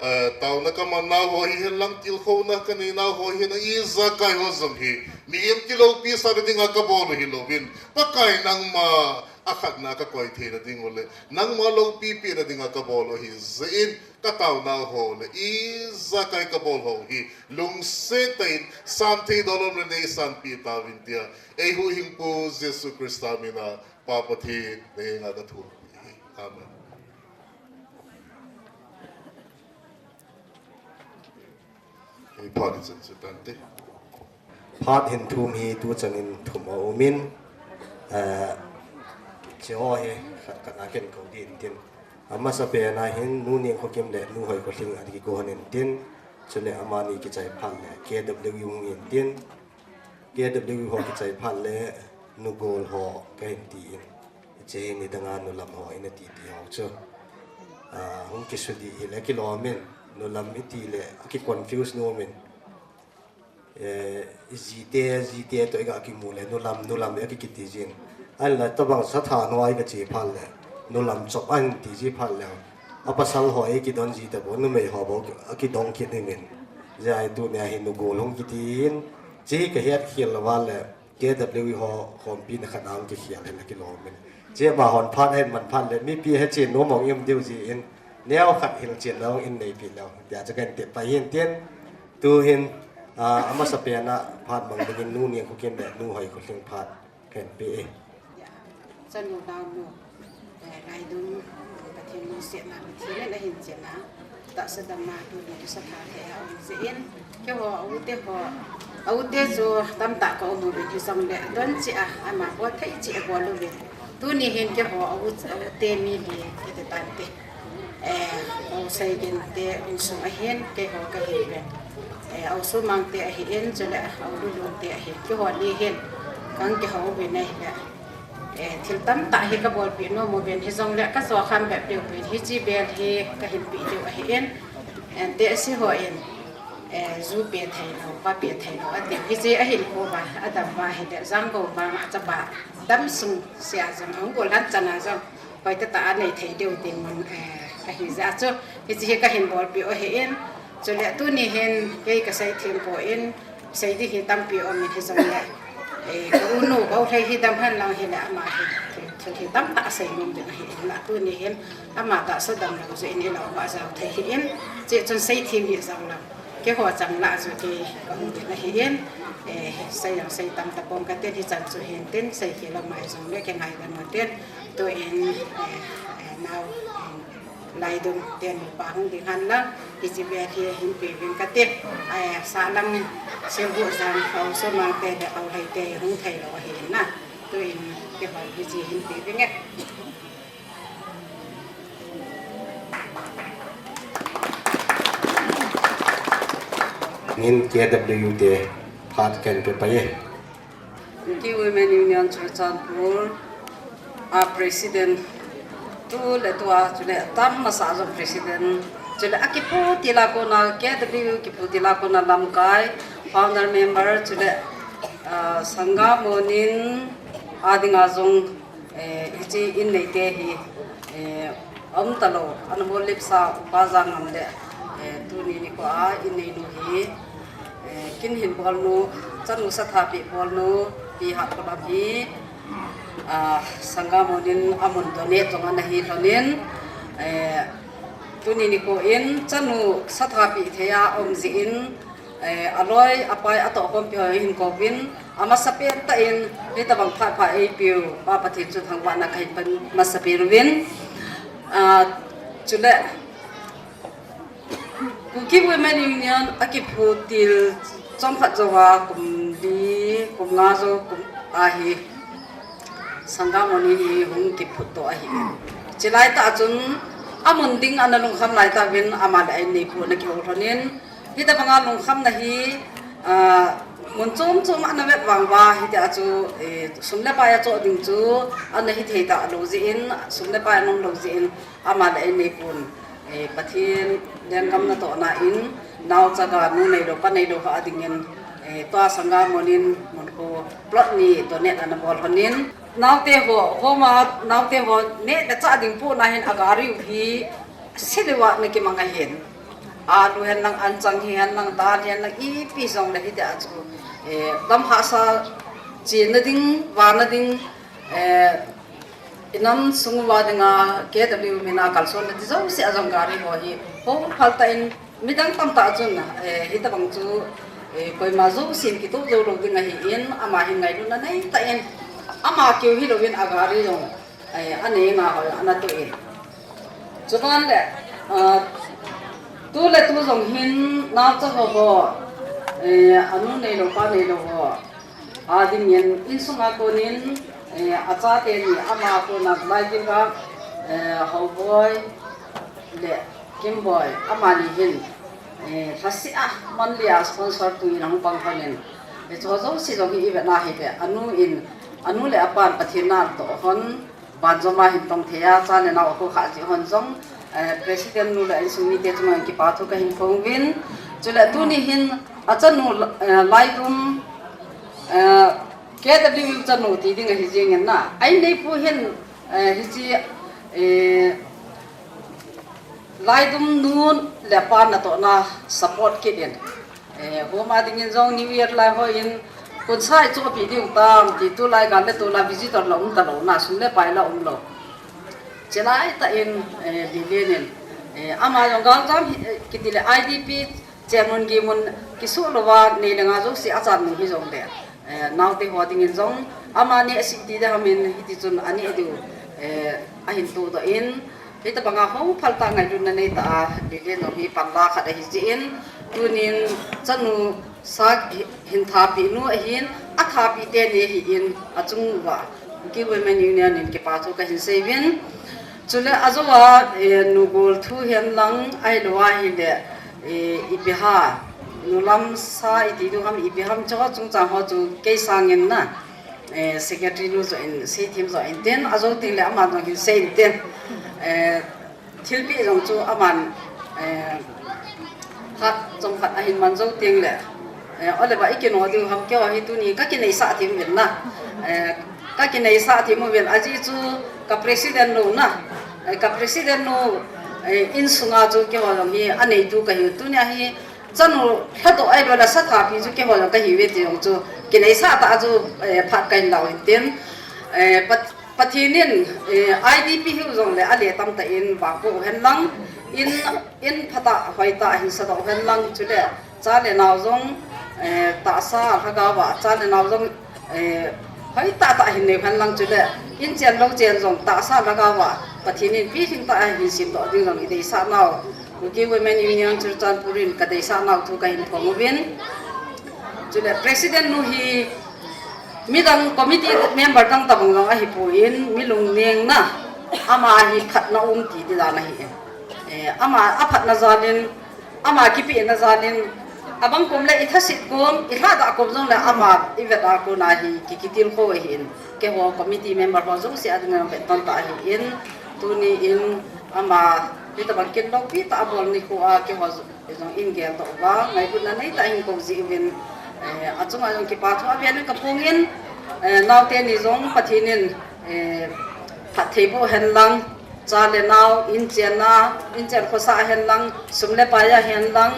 eh, taona kaman nau ho hihen lang, tilkhouna kanei nau ho hihen lang, ijakai ho jong hi mihem kiloupi sahna dinga kabol u hilouvin, Pakai, nangma akhatna kakoi theina ding u le nangma loupipehna dinga kabol u ahi jeh in, kataonau ho le ijakai kabol ho hi lungset tah in santhei dolom le neisanpeh tauvin tia, eihuhhingpu Jesu Christa mina Pa Pathen nahenga kathum ahi. Amen. Ei phat ichan chu tante. Phat hin thum hi tuchan in thum aumin, eh, hiche ho hi khat khat a ken kou ding tin. Amasapen a hin Nu Nengkhokim le Nu Hoikholhing ana kikou hon in tin. Chule amani kichai phat le K W U hung in tin. K W U ho kichai phat le Nu Gol ho kahin tin. Hiche hi nidanga Nu Lam ho ina titi ho chu, ah, hung kisudih hile kilom in, Nu Lam iti le akiconfuse nom in. Eh, ijite, jite toh iga kimu le, Nu Lam, Nu Lam, akikiti jin. Ahinla tobang satha noi kache phat le, Nu Lam chop ahin tiji phat le, apasal ho eikidon ji tabou, numei ho bou akidong kit in. Hijeh a hi tunia hi Nu Gol hung kitin, hiche hi kahet khel louva le, K W U ho khompina khat a hung kikhel hile kilom in. Hiche amahon phat ahin man phat le, mipi hechen nom mong im diu jeh in, neokhat hilchetna hung in neipeh leu, tia chu kahin tep pai hin tin. Tuhin, ah, amasapen a phat mang dingin Nu Nengkhokim le Nu Hoikholhing phat kahin pe e. Chanu naonu, eh, laidum, Pathen lungsetna, Pathen in ahin chenna, tahsa damna tuni kisatha thei a um jeh in, keiho a u te ho, a u te chu tamtah ka um uvin hijongle, don cheh a, ama bol thei cheh a bol uvin. Tuni hin keiho a u, a u te mi li kiti tante. Eh, u Seigin te insung ahin, keiho kahin ven. Eh, u Sumang te ahin, chule u Lulun te ahin, keiho ni hin, kahung kihou uvin ahile. Eh, thil tamtah hi kabolpeh nom uvin, hijongle kajo kham bep diu uvin, hiche bel hi kahin pe diu ahin. Eh, tehse hon, eh, ju pe thei lou, va pe thei lou, ati. Hiche ahin kou uva, adam uva ahile, Jangkou vang a chapa, damsung sea jong, ahung gollhan chan a jong, hoitah tah a nei thei diu dinmun, eh, ahi jeh a chu, hiche hi kahin bolpeh u ahin, chule tuni hin kei kaseithem poi, sei ding hi tampi um in hijongle, eh, ka u nu, ka u Lhei hi dam hen lang hile ama hi, thil, thil hi tamtah sei nom ding ahin, tuni hin ama tahsa damlou jeh in ilou uva ajao thei ahin, hiche chun seithem hi jong lang. Keiho chang lah a chu kei kahung ding ahin, eh, sei jong sei tam tapong katin, hichan chu hin tin, seikhel lou mai jongle kingaidan u tin, tuin, eh, eh, nao, eh, Laidum te nupa hung ding hen lang, hiche vel hi hin pe uvin kati. Ai, sahlang Sembu jang ho, Somang te le ho lei te hung thei lou ahin na. Tuin kihou hiche hin pe uvin e. Ngin K W U te phat kan pe pai e. Kuki Women Union Churachandpur a President tu le tua, chule tam masa jong President, chule a kipu tila kona, K W U kipu tila kona lamkai, founder member, chule, ah, Sangam Monin a dinga jong, eh, hiche in neite hi, eh, aum talou, ana hol lipsa Upa Jangam le, eh, tuni nikho a in neinu hi, eh, kin hin bolnu, chanu sathapi bolnu, Pi Hatkolam hi, ah, Sangam Monin amun donate jong ana hi lhonin, eh, tuni nikho in chanu sathapi thei a um jeh in, eh, aloi, apai, atohkhompi ho hin kouvin, amasapen tah in, hitabang phat pha eipeu, Pa Pathen chu thangvahna kahin pan masapen uvin, ah, chule, Kuki Women Union a kipu til chomkhat jouva kum li, kum nga jou kum ahi, Sangam Monin hi hung kiphut to ahi. Chulai tah chun amun ding ana lungkham lai tauvin ama le a inneipu ana kihou lhonin, hitabanga lungkhamna hi, ah, mun chom chom ana vet vang uva, hitia chu, eh, sum le pai a choh ding chu ana hithei talou jeh in, sum le pai ana um lou jeh in, ama le a inneipun, eh, Pathen lenggam natohna in, naochaga nu neilou pa neilou ho a dingin, eh, tua Sangam Monin mun khu plot ni donate ana bol lhonin, naote ho, home a naote ho neh le chah ding pohna hin a gari u hi siliva ana kimang ahin. Alu hen lang, anchang hi hen lang, dal hi hen lang, ipi jong le hitia chu, eh, lam hahsa chenna ding, vahna ding, eh, inam sung uva dinga K W U mina kalsonna ding jouse a jong gari ho hi hung phal tah in, midang tamtah chun, eh, hitabang chu, eh, koima jousen kitoh jou lou ding ahin, ama hin ngailutna nei tah in, ama keu hilouvin a gari jong, eh, anei nga ho ana toh in. Chuban le, ah, tu le tu jong hin naocha ho ho, eh, anu neilou pa neilou ho a dingin, insunga konin, eh, achate ni ama kona lai dinga, eh, Haoboi le Kimboi amani hin, eh, lhaseh a monthly a sponsor tuin ahung pang lhonin, eh, hicheho jouse jong hi ivet na hile, anu in, anu le apan Pathen na atoh lhon, banjom a hin tong thei a, cha le nao akhoh khah jeh hon jong, eh, President nu le insung mite chunga kipa thu kahin phong uvin. Chule tuni hin achanu, eh, Laidum, eh, K W U chanu ti ding ahi jengin na. A inneipu hin, eh, hiche, eh, Laidum nu le pa natohna support kit in, eh, home a dingin jong New Year lai hon, kunsa ichohpeh diu tam ti, tulai gal le tol a visitor la um talou na, sum le pai la umlou. Chulai tah in, eh, Lelen in, eh, ama jong galjam hi, eh, kiti le I D P chenmun gimun kisuh louva nei le nga jouse achan nung hijongle, eh, naote ho dingin jong ama nehseh ti ding ham in hiti chun aneh diu, eh, ahin tohdoh in, hitabanga hung phal tah ngailutna nei tah a Lelen jong hi panla khat ahi jeh in, tunin chanu sa hi, hin thapeh nu ahin, athapeh teni ahin, achung uva Kuki Women Union in kipa thu kahin sei uvin. Chule ajouva, eh, Nu Golthu hen lang, ahilou ahile, eh, ipi ham, Nu Lamsa iti diu ham, ipi ham, chuho chungchang ho chu kei sangin na, eh, secretary nu joh in seithem joh intin, ajou tengle aman jong hin sei intin. Eh, thilpeh jong chu aman, eh, khat chomkhat ahin man jou tengle, eh, ole ba ikino diu ham, keiho hi tuni kakineisah them uvin na. Eh, kakineisah them uvin, ajeh chu ka president nu na, eh, ka president nu, eh, insunga chu keiho jong hi aneitu kahiu, tunia hi chanu lhadoh ahilou le sathapi chu keiho jong kahiuve ti jong chu kineisah tah a chu, eh, phat kahin lau intin, eh, Pat-, Pathen in, eh, I D P hiu jongle ale tamtah in vangboh uhen lang, in, in phatah hoitah ahin sadoh uhen lang, chule cha le nao jong, eh, tahsa lhagaova cha le nao jong, eh, Hoi tah tah hin nei hen lang chule, in chen lo chen jong tahsa lhagao a Pathen in pilhing tah a hin simdoh ding jong i deisah nau, Kuki Women Union Churachandpur in ka deisah nau thu ka hin phong uvin. Chule president nu hi midang committee member dang tabang jong ahi pon, mi lungneng na, ama hi phatna um ti di dan ahi. Eh, ama a phatna jal in, ama kipehna jal in, abang kom le i thasit kom, i lhadah kom jong le ama i vet a kona hi ki, kitilkhou ahin, keiho committee member ho jouse a ding a vet ton tah ahin, tuni in ama hitabang kin loupi tah a bol nikho a keiho jong in geldoh uva, ngailutna nei tah in kou jeh uvin, eh, achunga jong kipa thu avel in ka phong in, eh, naote ni jong Pathen in, eh, phatthei boh hen lang, cha le nao, in chen a, in chen khosah a hen lang, sum le pai a hen lang,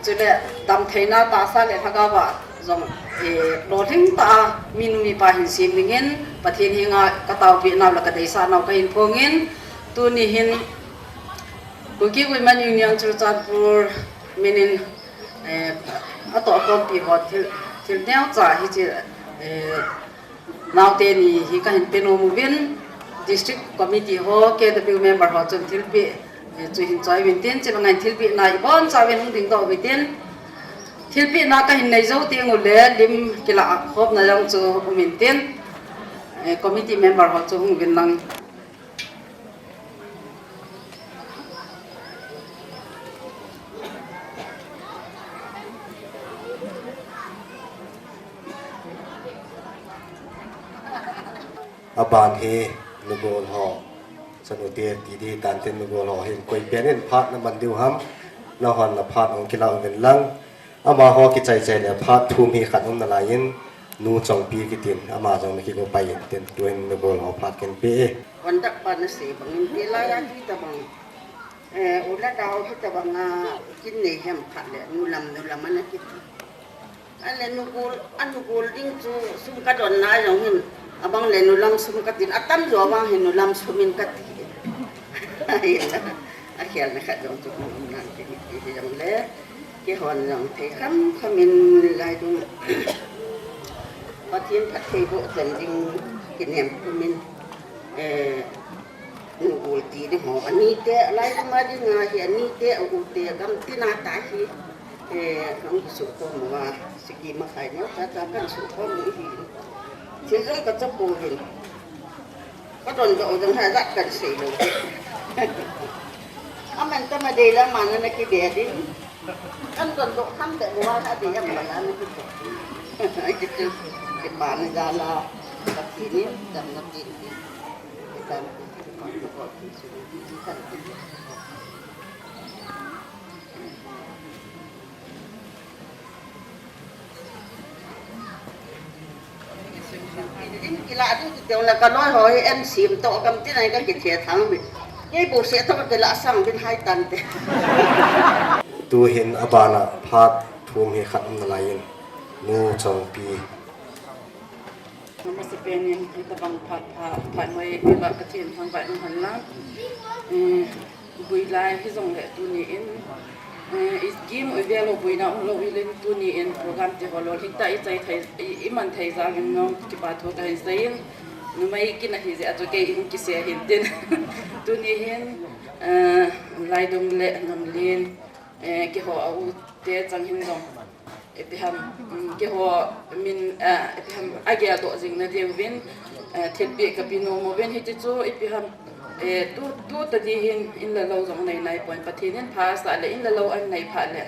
chule damtheina tahsa le lhagao a jong, eh, lolhing tah a minu mipa hin sem dingin Pathen henga ka taopeh nau le ka deisah nau ka hin phong in, tuni hin Kuki Women Union Churachandpur min in, eh, atoh khompi ho thil, thil neocha hiche, eh, naote ni hi ka hin pe nom uvin, District Committee ho, K W member ho chun thilpeh, eh, chu hin choi uvin tin, chule ngai thilpehna i boncha uvin hung dingdoh uvin tin, thilpehna ka hin nei jou teng ule, lim kilah khopna jong chu um in tin, eh, committee member ho chu hung uvin lang. Aban hi nugol ho, chanu te ti di tan tin nugol ho hin koi pen in phat na man diu ham, nahon na phat hung kilah uvin lang. Amaho kichai chai le phat thum hi khat um nalai in, Nu Chongpi kitin, ama jong na kigo pai in tin, tuin nugol ho phat kin pe e. Conduct pa na sei bang in, pe lai a ti tabang. Eh, u Ladao hitabang a kin nei hem khat le, nu lam, nu lam ana kiti. Ale nugol, a nugol ding chu sum ka don na jong hin, abang le nu lam sum ka tin, atam jo abang hin nu lam sum in ka ti. Akhel na khat jong chu um nan ti, ti jong le. Keihon jong thei kham kham in lai dung Pathen phatthei boh chan ding kinem khum in, eh, nugol ti ding ho, ani te, lai dung a ding a hi ani te, u te, gam tina tah hi, eh, kan sukhom uva, sigi ma khai neo, cha cha kan sukhom u hi. Thil jong ka cha pouvin. Ka dondoh u jong hijat kan sei lou. Aman tama dei la mana na kibe ding. Kan dondoh kham te mo wa ha dei am bala na kibe. Ai kitu, kipa na jal a. Pathen in damna pe in. Kitan kitu, kipan ko kitu, kitan kitu. In kilah ding kiti le ka loi ho hi en sim toh kam tin ai ka kithe thang mi. Kei bouseh toh ka kilah sang bin hai tan te. Tuhin abana phat thum hi khat um nalai in, Nu Chongpi. Namaste pen in, hitabang phat, phat, phat noi, kila Pathen thangvah in hen lang. Eh, Bui lai hijongle tuni in, eh, i gim u vel u buina umlou ilin tuni in program ti ho lolhing tah i chai thei, i, i man thei jal in jong kipa thu kahin sei in, numei kin ahi jeh a chu kei in kisei hin tin. Tuni hin, eh, Laidung le Namlen, eh, keiho a u te chang hin jong. Ipi ham, um, keiho min, eh, ipi ham, ageldoh jing na diuvin, eh, thilpeh kape nom uvin hiti chu, ipi ham, eh, tu, tu tadi hin in le lou jong nei nai pon Pathen in pha asah le in le lou an nei phat le,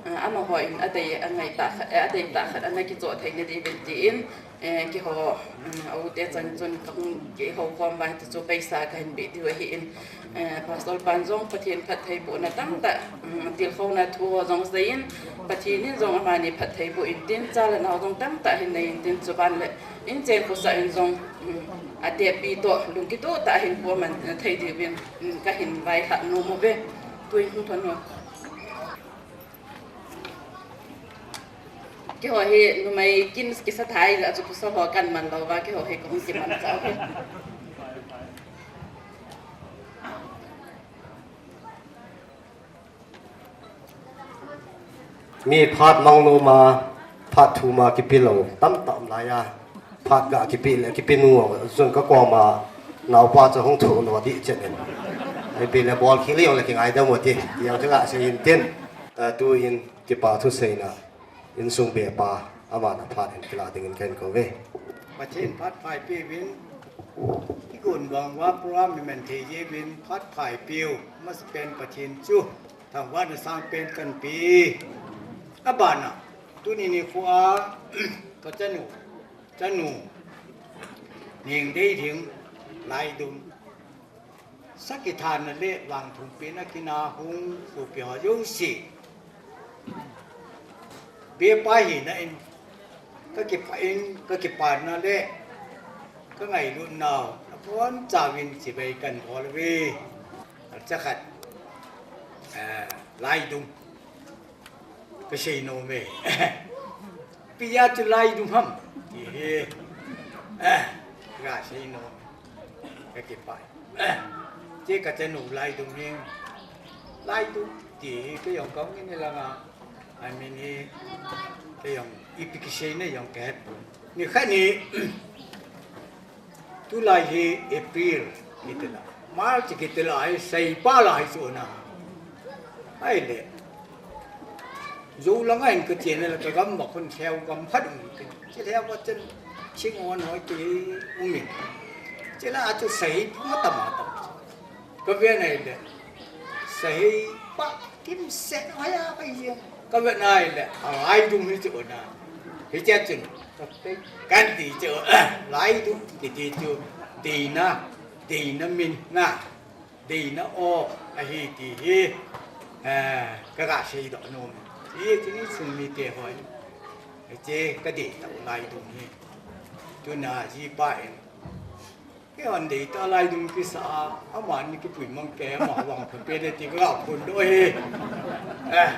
eh, amaho in adei, angai tah khat, eh, adei tah khat ana kichoh thei na diuvin tin, Eh, keiho, um, a u te chang chun kahung kihou khom uva hiti chu paisa kahin beh diu ahin, eh, Pastor pan jong Pathen phattheibohna tamtah, um, tilkhouna thu ho jong seiyin, Pathen in jong amani phattheiboh intin, cha le nao jong tamtah hin nei intin, chuban le in chen khosah in jong, um, atepi toh lungkitoh tah a hin puaman thei diuvin, um, kahin vailhah nom uve. Tuin hung thon u. Keiho hi numei kin kisa thei jeh a chu pasal ho kan man lou va, keiho hi kahung kiman chau hi. Mi phat mang nom a, phat thum a kipe lou tamtah um lai a. Phat ga kipe le, kipe nu, chun ka koma naopa chu hung thu lo di chen in. Ai pe le bol khi le jong le kingaidam u ti, ti jong chu ga sei in tin. Eh, tuhin kipa thuseina, insung bepa, aman aphat in kila dingin kahin kou ve. Pathen phat phai pe uvin, kigon vang uva program hi man thei jeh uvin phat phai peh u, masapen Pathen chu thangvahna sangpen kahin pe. Abana, tuni nikho a, ka chanu, chanu, Nengdeiding, Laidum, sakithana le vangthum pehna kin a hung sopi ho jouse, bepa hina in, ka kipah in, ka kipana le ka ngailutnau abonchauvin chibai kahin bol uve. Chakhat, eh, Laidum, ka seinom e. Ipi jeh a chu Laidum ham ti hi, eh, ka seinom, ka kipah. Che ka chanu Laidum hi, Laidum ti hi kei jong kahung in lang a, I mean hi, kei jong ipi kiseina jong kahepon. Nikhat ni, tulai hi April kiti la, March kiti la hi, seipeh lai chu na. Ahile, jou langa hin ka chena la, ka gam a khun lheu gam khat um kit. Che lheu a chun thing on hoi ti um in. Che la a chu seipeh ma tam a tam. Ka ven ahile, seipeh kimset hoi a ka jeng. Ka ven ahile, a Laidum hi chu na. Hiche a chun, ka ti chu, Laidum kiti chu, deina, deina min na. Deina o ahi ti hi, eh, ka ga seidoh nom. Hiche insung mite ho, hiche ka dei tau Laidum hi. Tuna jipa in, kei hon dei tah Laidum kisa a, amani kipui mang kei, ama vangpha pen e ti ka ga phondoh e. Eh.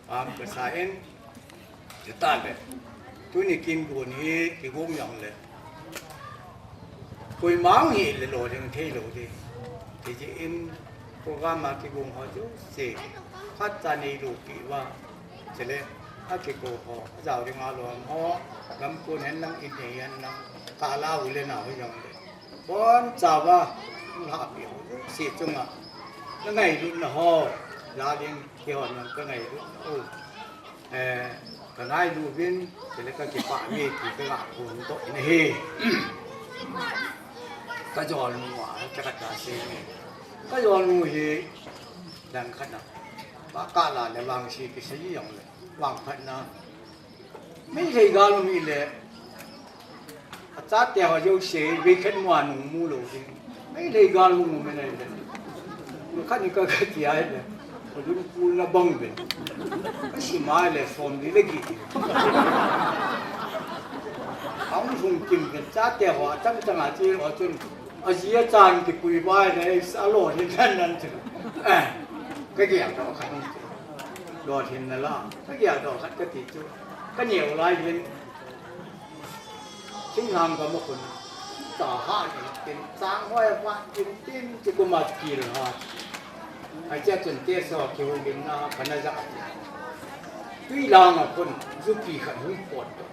Am kasa in, chutah le, tuni kin gon hi kigong jongle, koima hung hile lolhing thei lou ding. Hijeh in, program a kigong ho jouse, phatcha nei loupi uva, chule, akikou ho, ajao dinga lom ho, gamkon hen lang, in nei hen lang, kala u le nao hijongle, bonchauva, hung lhahpi ho jouse chunga, na ngailutna ho, jal in, kei hon jong ka ngailutna u, eh, ka ngailu uvin, chule ka kipah uve ti ka ga phondoh in ahi. Ka jolnu a, chakhat a sei nge. Ka jolnu hi, dang khat na, pa kala le vangse kisei jongle, vangphatna, Meitei gal um hile, achate ho jouse, veikhat mu a nung mu lou ding. Meitei gal um um in ahile, khat ni ka, ka ti ahile, ka lungput na bang uvin. Ka sim ahile, somli le get. Ahung lhung kim uvin, chate ho, achang chang a che ho chun, aji achan kipui uva ahile, alolhin nan nan chu. Eh, ka geldoh khat chu. Lolhinna la, ka geldoh khat ka ti chu. Ka neo lai hin, thinglhang gam a khun, cha ha ni tin, chang hoi a vat tin tin, ti kum a kil ha. Hiche a chun te so kihou lim na, ka na ja. Twi lang a khun, jupi khat hung potdoh.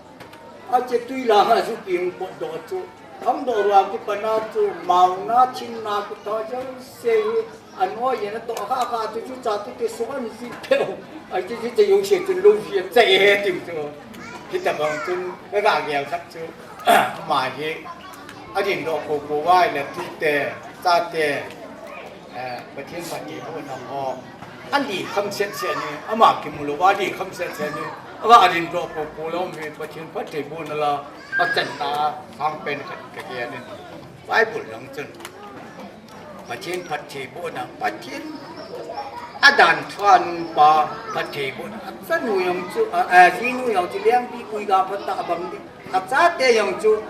Hiche twi lang a jupi hung potdoh chu, hung doh ruang kipat na chu, mauna, thinna, kithou jouse hi, anoi in atoh kha kha chu, chu cha tu te so an ji peu. Ai chu, chu te jouse chun lou ji a chai he tiu chu. Hitabang chun, ka ga gel khat chu, ama hi, adindoh popo uva ahile tute, chate, eh, Pathen phattheibohna ho, alih kham set set ni, ama kimu lou uva alih kham set set ni, aga adindoh popo lou hi, Pathen phattheibohna la, achanna, sangpen khat ka gel in. Bible lang chun, Pathen phattheibohna, Pathen adan thua nungpa phattheibohna, achanu jong chu, a, ajinu jong chu, lengpi gui ga phat tah abang ding. Achate jong chu,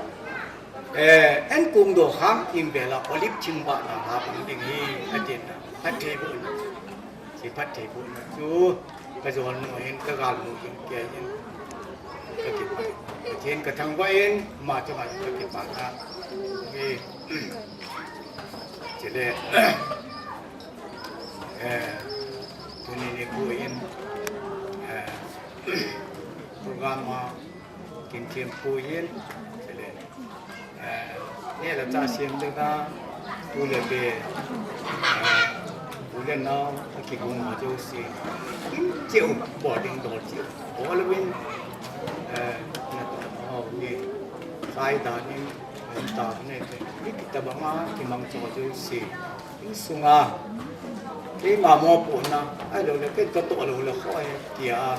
eh, enkong dokhang kimvel a olive thing bah a abang ding ahi, atin, phattheibohna. Hiche phattheibohna chu ka jolnu hin, ka galnu hin, kei hin ka kipah. Pathen ka thangvah in, ama chunga ka kipah na. Eh, chule, eh, tuni nikho in, eh, program a Kin thempu in, chule, eh, neh le chah sem dinga, tu le be, eh, u le nao, akigong ho jouse, in cheh u, bol ding dol cheh u, bol uvin, eh, natoh ho hi, chai dan in, um ta ne, ni kitobang a, kimangcha ho jouse. Insunga, keima mopohna, ahilou le, kei katoh lou le, kho e, tia,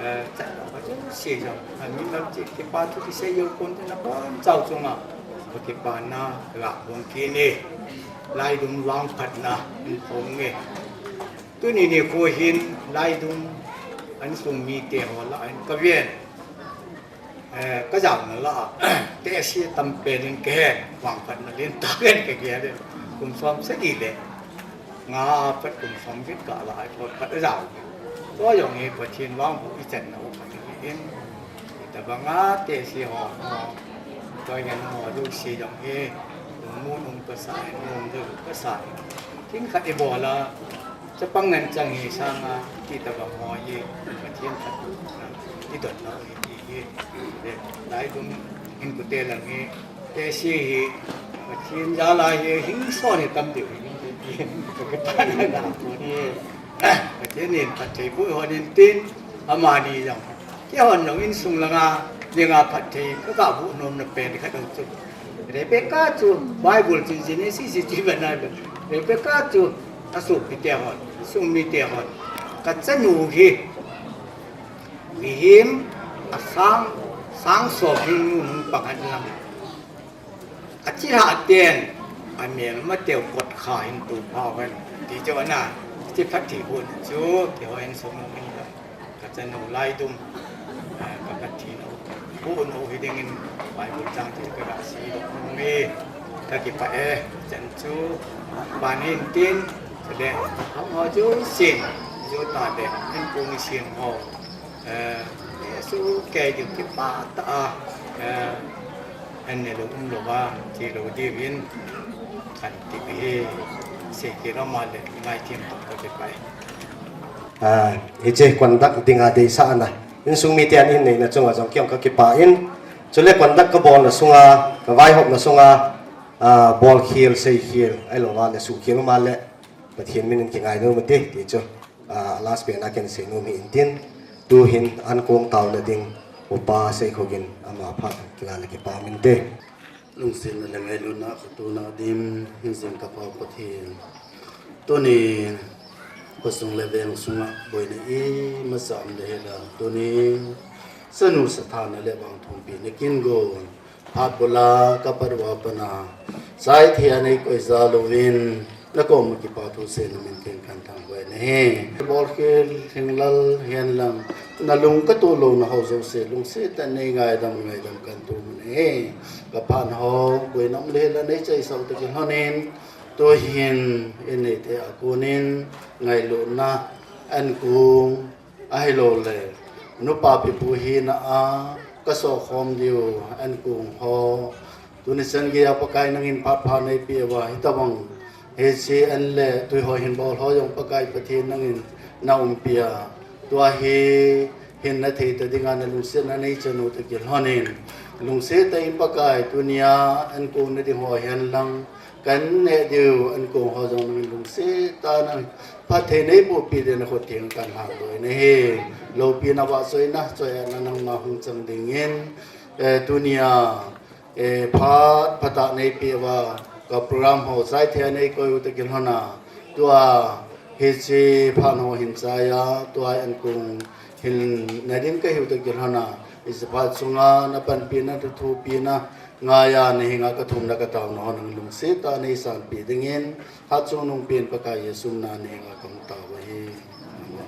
eh, chat lou, khat jouse jong, a min lam cheh, kipa thu kisei jou pon te na pon chao chunga, kakipana, gah bong kit e, laidum vangphatna, in phong e. Tuni nikho hin, laidum, insung mite ho lah a hin, kaven. Eh, kajaona lah a, tehse tampen in kahen, vangphatna lentah in kagel in, kum som sagi le nga a pat kum som get kalah a, ipot khat ajao. Tua jong hi Pathen vangboh ichanna u khat ahin, hitobanga tehse ho, ho, tua jong ho, jouse jong hi, lungmon um kasa in, lungdon um kasa in, thil khat ibol a, chapang ngen chang hi sanga, hitobang ho hi, Pathen khat, idon nau hi, ti hi, le, laidum, hin kute lang hi, tehse hi, Pathen jal a hi, hing son hi tam deu hi, ti hi, Pathen in phatthei boh hon in tin, amani jong. Keihon jong insung langa, dinga phatthei, kagah boh nomna pen khat jong chu. Rebecca chu, Bible chu Genesis chu ivet na le. Rebecca chu, asopi te hon, insung mite hon. Kachanu hi, mihem, asang, sang som hing nu hung pang hen lang. Achilhah ten, amelmateu kotkha hin tupha uhen, ti chu ana, hiche phatthei bohna chu, keiho insung u hin, kachanu laidum, ah, kaphatthei u, bohna u hiding in, Bible chang chu kaga sei doh nom e, kakipah e, chan chu, ban hin tin, chule, hung ho jousen, jou tale, ankong sem ho, Eh, Jesu kei diu kipah tah a, eh, an ne lou um lou va, che lou diuvin, kan ti hi, sei kit lou ma le, ngaithem tah kakipah e. Ah, hiche conduct dinga deisahna. Insung mite an hin neina chunga jong kei jong kakipah in, chule conduct kabolna sunga, kavaihopna sunga, ah, bolkhel, seikhel, ahilou va le, suhkhel um a le, Pathen min in kingai nom ute, ti chu. Ah, last pen a ken sei nom hi intin, tuhin ankong taona ding, Upa Seikhogin ama phat kila le kipa um inte. Lungsetna le ngailutna khatuna dim, hinjing kapa Pathen. Tuni, khosung le veng sunga, boina imasa um le hela, tuni, sanu sathana le vangthumpina kin gon. Phat bula kapat uva pat a, Saithei a neikoi jal uvin, nakoma kipa thu seinom in tin kathangvah e. Bolkhel, Thinglal, Henlang, nalung katoh louna ho jouse, lungset tah in neingaidam, ngaidam kathum e. Kaphat ho, boina um le hela neichaisah u toh kilhon in, tuhin, in neite a konin, ngailutna, ankong, Ahilou le, nupa pipu hina a, kasokhom diu, ankong ho. Tuni chan geiya Pakai nangin phat pha neipeh uva, hitobang, hiche an le, tui ho hin bol ho jong Pakai Pathen nangin na umpi a. Tua hi, hinna thei ta dinga nalungsetna neichan u toh kilhon in. Lungset tah in Pakai, tunia, ankong na ding ho henlang, Kan neh diu, ankong ho jong nangin lungset tah in, phatthei neiboh peh diu nakhut theng a kalhang doh in ahi. Loupina vahchoina, choiatna nangma hung chang dingin, eh, tunia, eh, phat, phat a neipeh uva, ka program ho, Saithei a neikoi u toh kilhon a, tua, hiche phat ho hin chai a, tua ankong hin na ding kahiu toh kilhon a, hiche phat chunga, na panpina, na thupina, Ngaiya nahenga kathumna kataona ho nangin lungset tah a neisanpeh dingin, hatchungnung pen Pakai Jesu mina nahenga kahung tao ahi. Amen.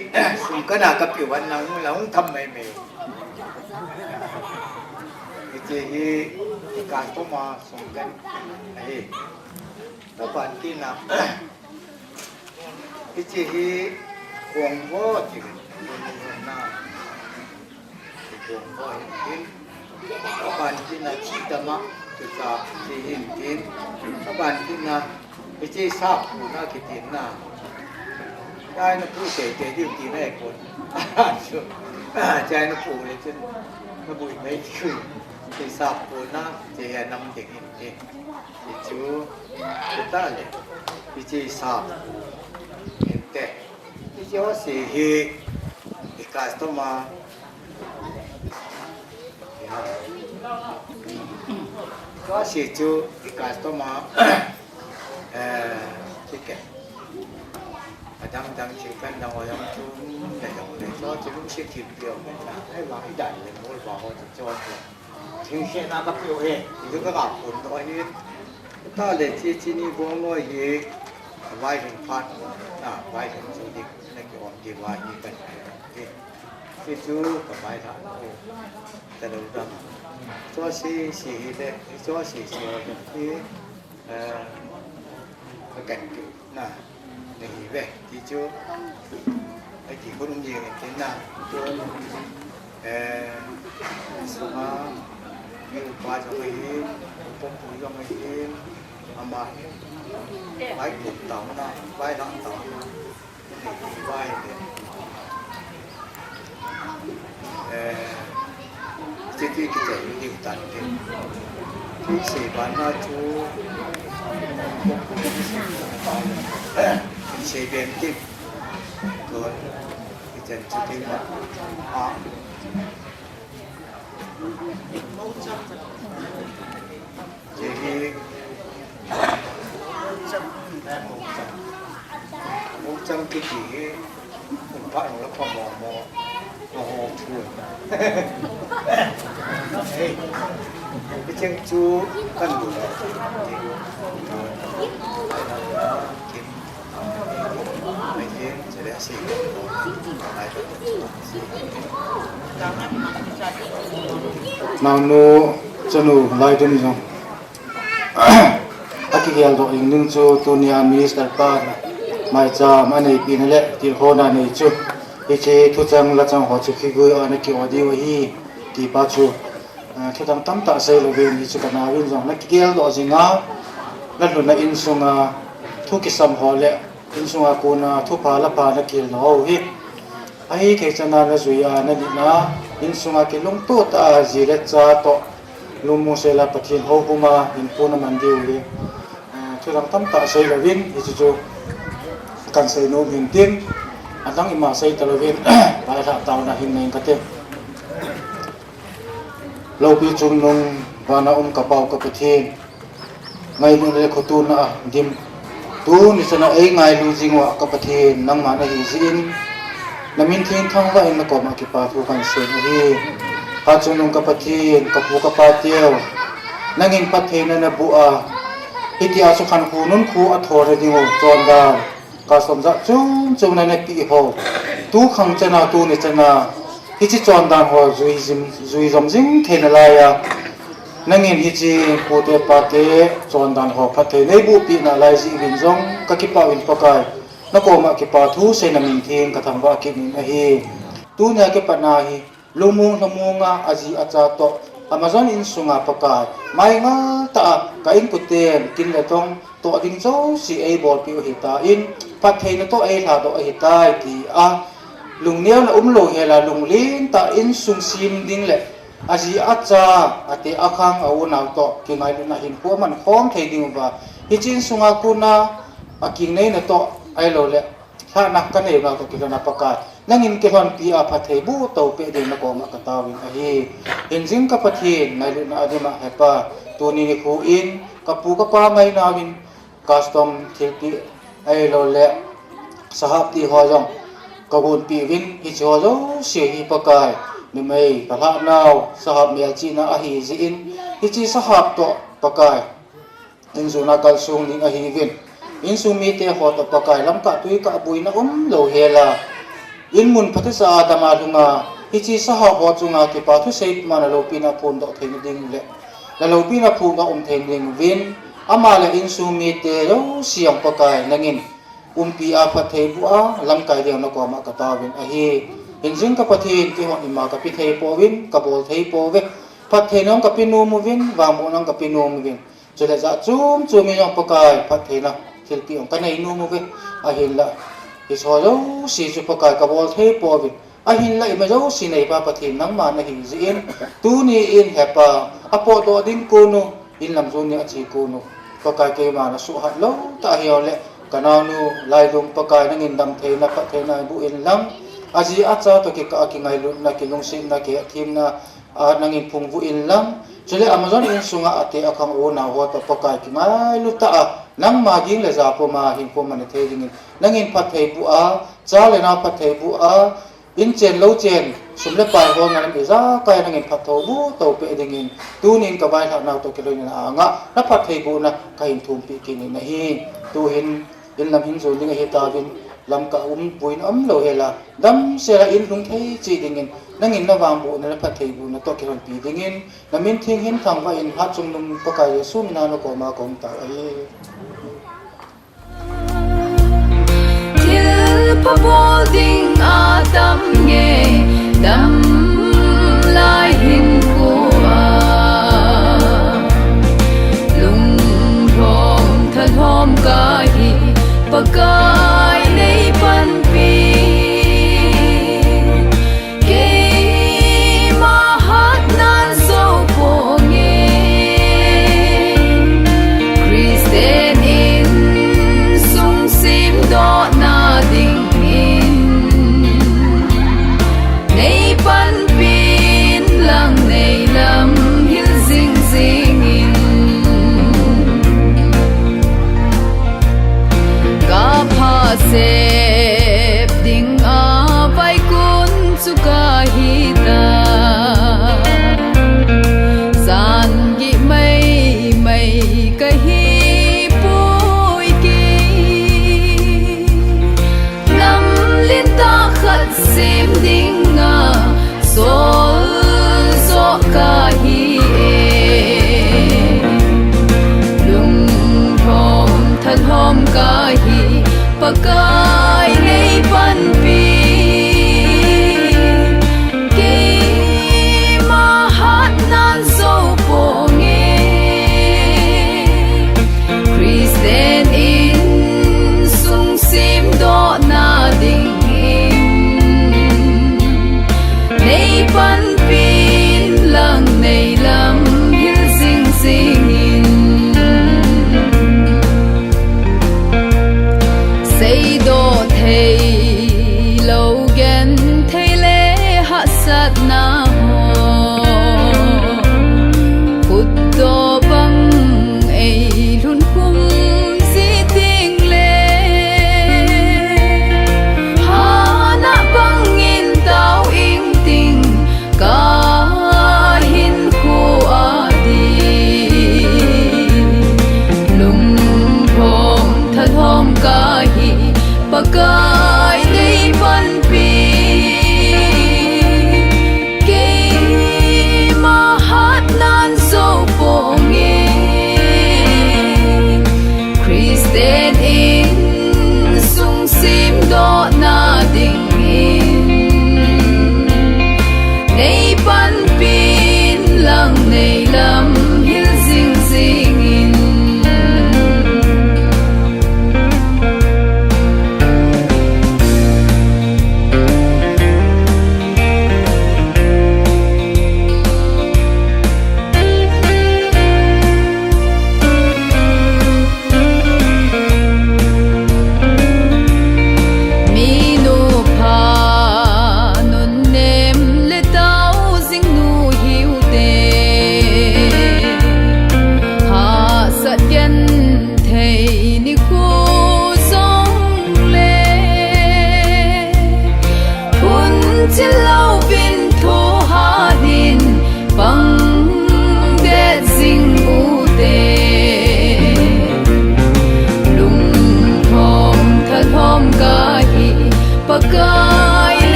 sum kana ka piu an lang lang tham mai mai. Hiche hi, ka to ma sum kan. Ahi. Ka ban ki na. Hiche hi kong bo ti na. Kong bo hin tin. Ka ban ki na chi tama tu sa chi hin tin. Ka ban ki na hiche sa pu na ki tin na. Chai na pu se te diu ti na e kon. Chai na pu le chen. Na bu mai chi. Chi sa pu na chi ya nam ding hin tin. Hichu, kita le, hiche sa, inte. Hiche ho si hi, i customer, ya. Ho si chu, i customer, eh, ticket. Adang dang thil kan dang ho jong chu, na jong le, chu chu lungset thim pi jong le na, ai vang i dan le mol va ho chu chu chu. Thil se na ka piu he, i chu ka ga pun to hi. Ta le chi chi ni bong noi hi, vai hin phat, na vai hin chu dik, na ki om di vai hi kan. Hi, hi chu ka vai tha, o, ta lo dam. Chu si, si hi le, chu si, si hi, eh, ka kan ki, na, na hi ve, ti chu, ai ti khun um jing in tin na, chu, eh, suma, mi upa jong ahi, upa pu jong ahi, ama, Vai kum taona, vai lang taona, vai le. Eh, titi kichai ni ding tan ke. Kisei bana chu, kisei ben ke. Ko, kichen chu ding ma. A. Hiche hi, Mochang kiti hi, kum pha nung la pha mo mo, mo ho thu. Hicheng chu kan bu le. Naonu chanu Laidun jong akigel doh jing ding chu tunia minister pa maicham aneipi na le tilkhouna nei chu hiche thuchang lachang ho chu khigui a na ki-o diu ahi ti pa chu. Ah, thudang tamtah sei louvin hichu ka naovin jong na kigel doh jing a, na lhunna insunga thu kisam ho le insunga kona thupha lapha na kihil nau hi. Ahithei chana na jui a na nina insunga kilungto tah a ji le cha toh lungmong sel a Pathen houhum a hinkho na man diu hi. Ah, thudang tamtah sei louvin hichu chu kan sei nom hin tin, adang ima sei ta louvin, vailhah taona hin nei kate. Loupi chungnung vana um ka Pau ka Pathen, ngailut le khotona a dim, tuni chana ei ngailu jing uva ka Pathen, nangma nahi jeh in, na min theng thangvah in na koma kipa thu kan sei ahi. Hatchungnung ka Pathen, ka pu ka pa teu, nangin phattheina na boh a, hitia chu khankho nunkho a thona ding u chondan, custom jat chom chom na na peh ho, tu khang chana, tuni chana, hiche chondan ho jui jim, jui jom jing theina laiya, nangin hiche pute pate chondan ho phatthei nei boh peh nalai jeh uvin jong ka kipah uvin Pakai, na koma kipa thu sei na min theng ka thangvah kit in ahi. Tunia kipat na hi, lungmong lhamong a, aji acha toh, Amazon insunga Pakai, mai ngal tah a, ka inkoten, kin le tong, toh ding jouse ei bolpeh u ahitan, phattheina toh ei lhadoh ahitai, tia lungneo na umlou hela, lunglen tah a insung sem ding le, aji acha, ate akhang a unau toh, kingailutna hinkho aman khom thei ding uva, hiche insunga kona, akingneina toh, ahilou le, lhahna ka neina toh kilhonna Pakai, nangin kilhonpi a phatthei boh tou peh ding na koma ka taovin ahi. Hingjing ka Pathen, ngailutna a dim a hepa, tuni nikho in, ka pu ka pa ngaina uvin, custom thilpeh, ahilou le, sahap ti ho jong, ka gonpeh uvin, hiche ho jouse hi Pakai, numei, ka lhahnau, sahap melchihna ahi jeh in, hiche sahap toh, Pakai, injona kalsong ding ahiuvin. Insung mite ho toh Pakai lamkah tuikah buina umlou hela, in mun phatechan a dama lhunga, hiche sahap ho chunga kipa thusei puma na loupina phondoh theina ding le, na loupina phondoh um theina ding uvin, ama le insung mite jouse jong Pakai nangin umpi a phatthei boh a lamkai ding na koma ka taovin ahi. Hingjing ka Pathen, keihon ima ka pe thei pouvin, ka bol thei pouve. Phattheina jong ka pe nom uvin, vangbohna jong ka pe nom uvin. Chule jat chom chom in jong Pakai phattheina thilpeh jong ka nei nom uve. Ahinla, hiche ho jouse chu Pakai ka bol thei pouvin. Ahinla ima jouse neipa Pathen nangma nahi jeh in, tuni in hepa, apotdoh ding kon u, in lam jon ding ache kon u, Pakai keima na suhhat lou tah ahiu le, ka naonu Laidung Pakai nangin damtheina, phattheina boh in lang, aji acha toh kikah a kingailutna, kilungsetna, kihetthemna, a, nangin phungvuh in lang. Chule Amazon insunga ate akhang unau ho toh Pakai kingailu tah a, nangma ging le ja puma hinkho man thei dingin, nangin phatthei boh a, cha le nao phatthei boh a, in chen lou chen, sum le pai ho ngalam ijakai nangin phatthei boh tou peh dingin, tunin ka vailhah nau toh kilhonin anga, na phatthei bohna kahin thumpeh kit in ahi. Tuhin, in lam hin jon ding ahitauvin, lamkah um buina umlou hela, damsela in lhung thei cheh dingin, nangin na vangbohna, na phatthei bohna toh kilhonpi dingin, na min theng hin thangvah in, Hatchungnung Pakai Jesu mina na koma ka hung tao ahi. Thil phabol ding a tam nge, dam lai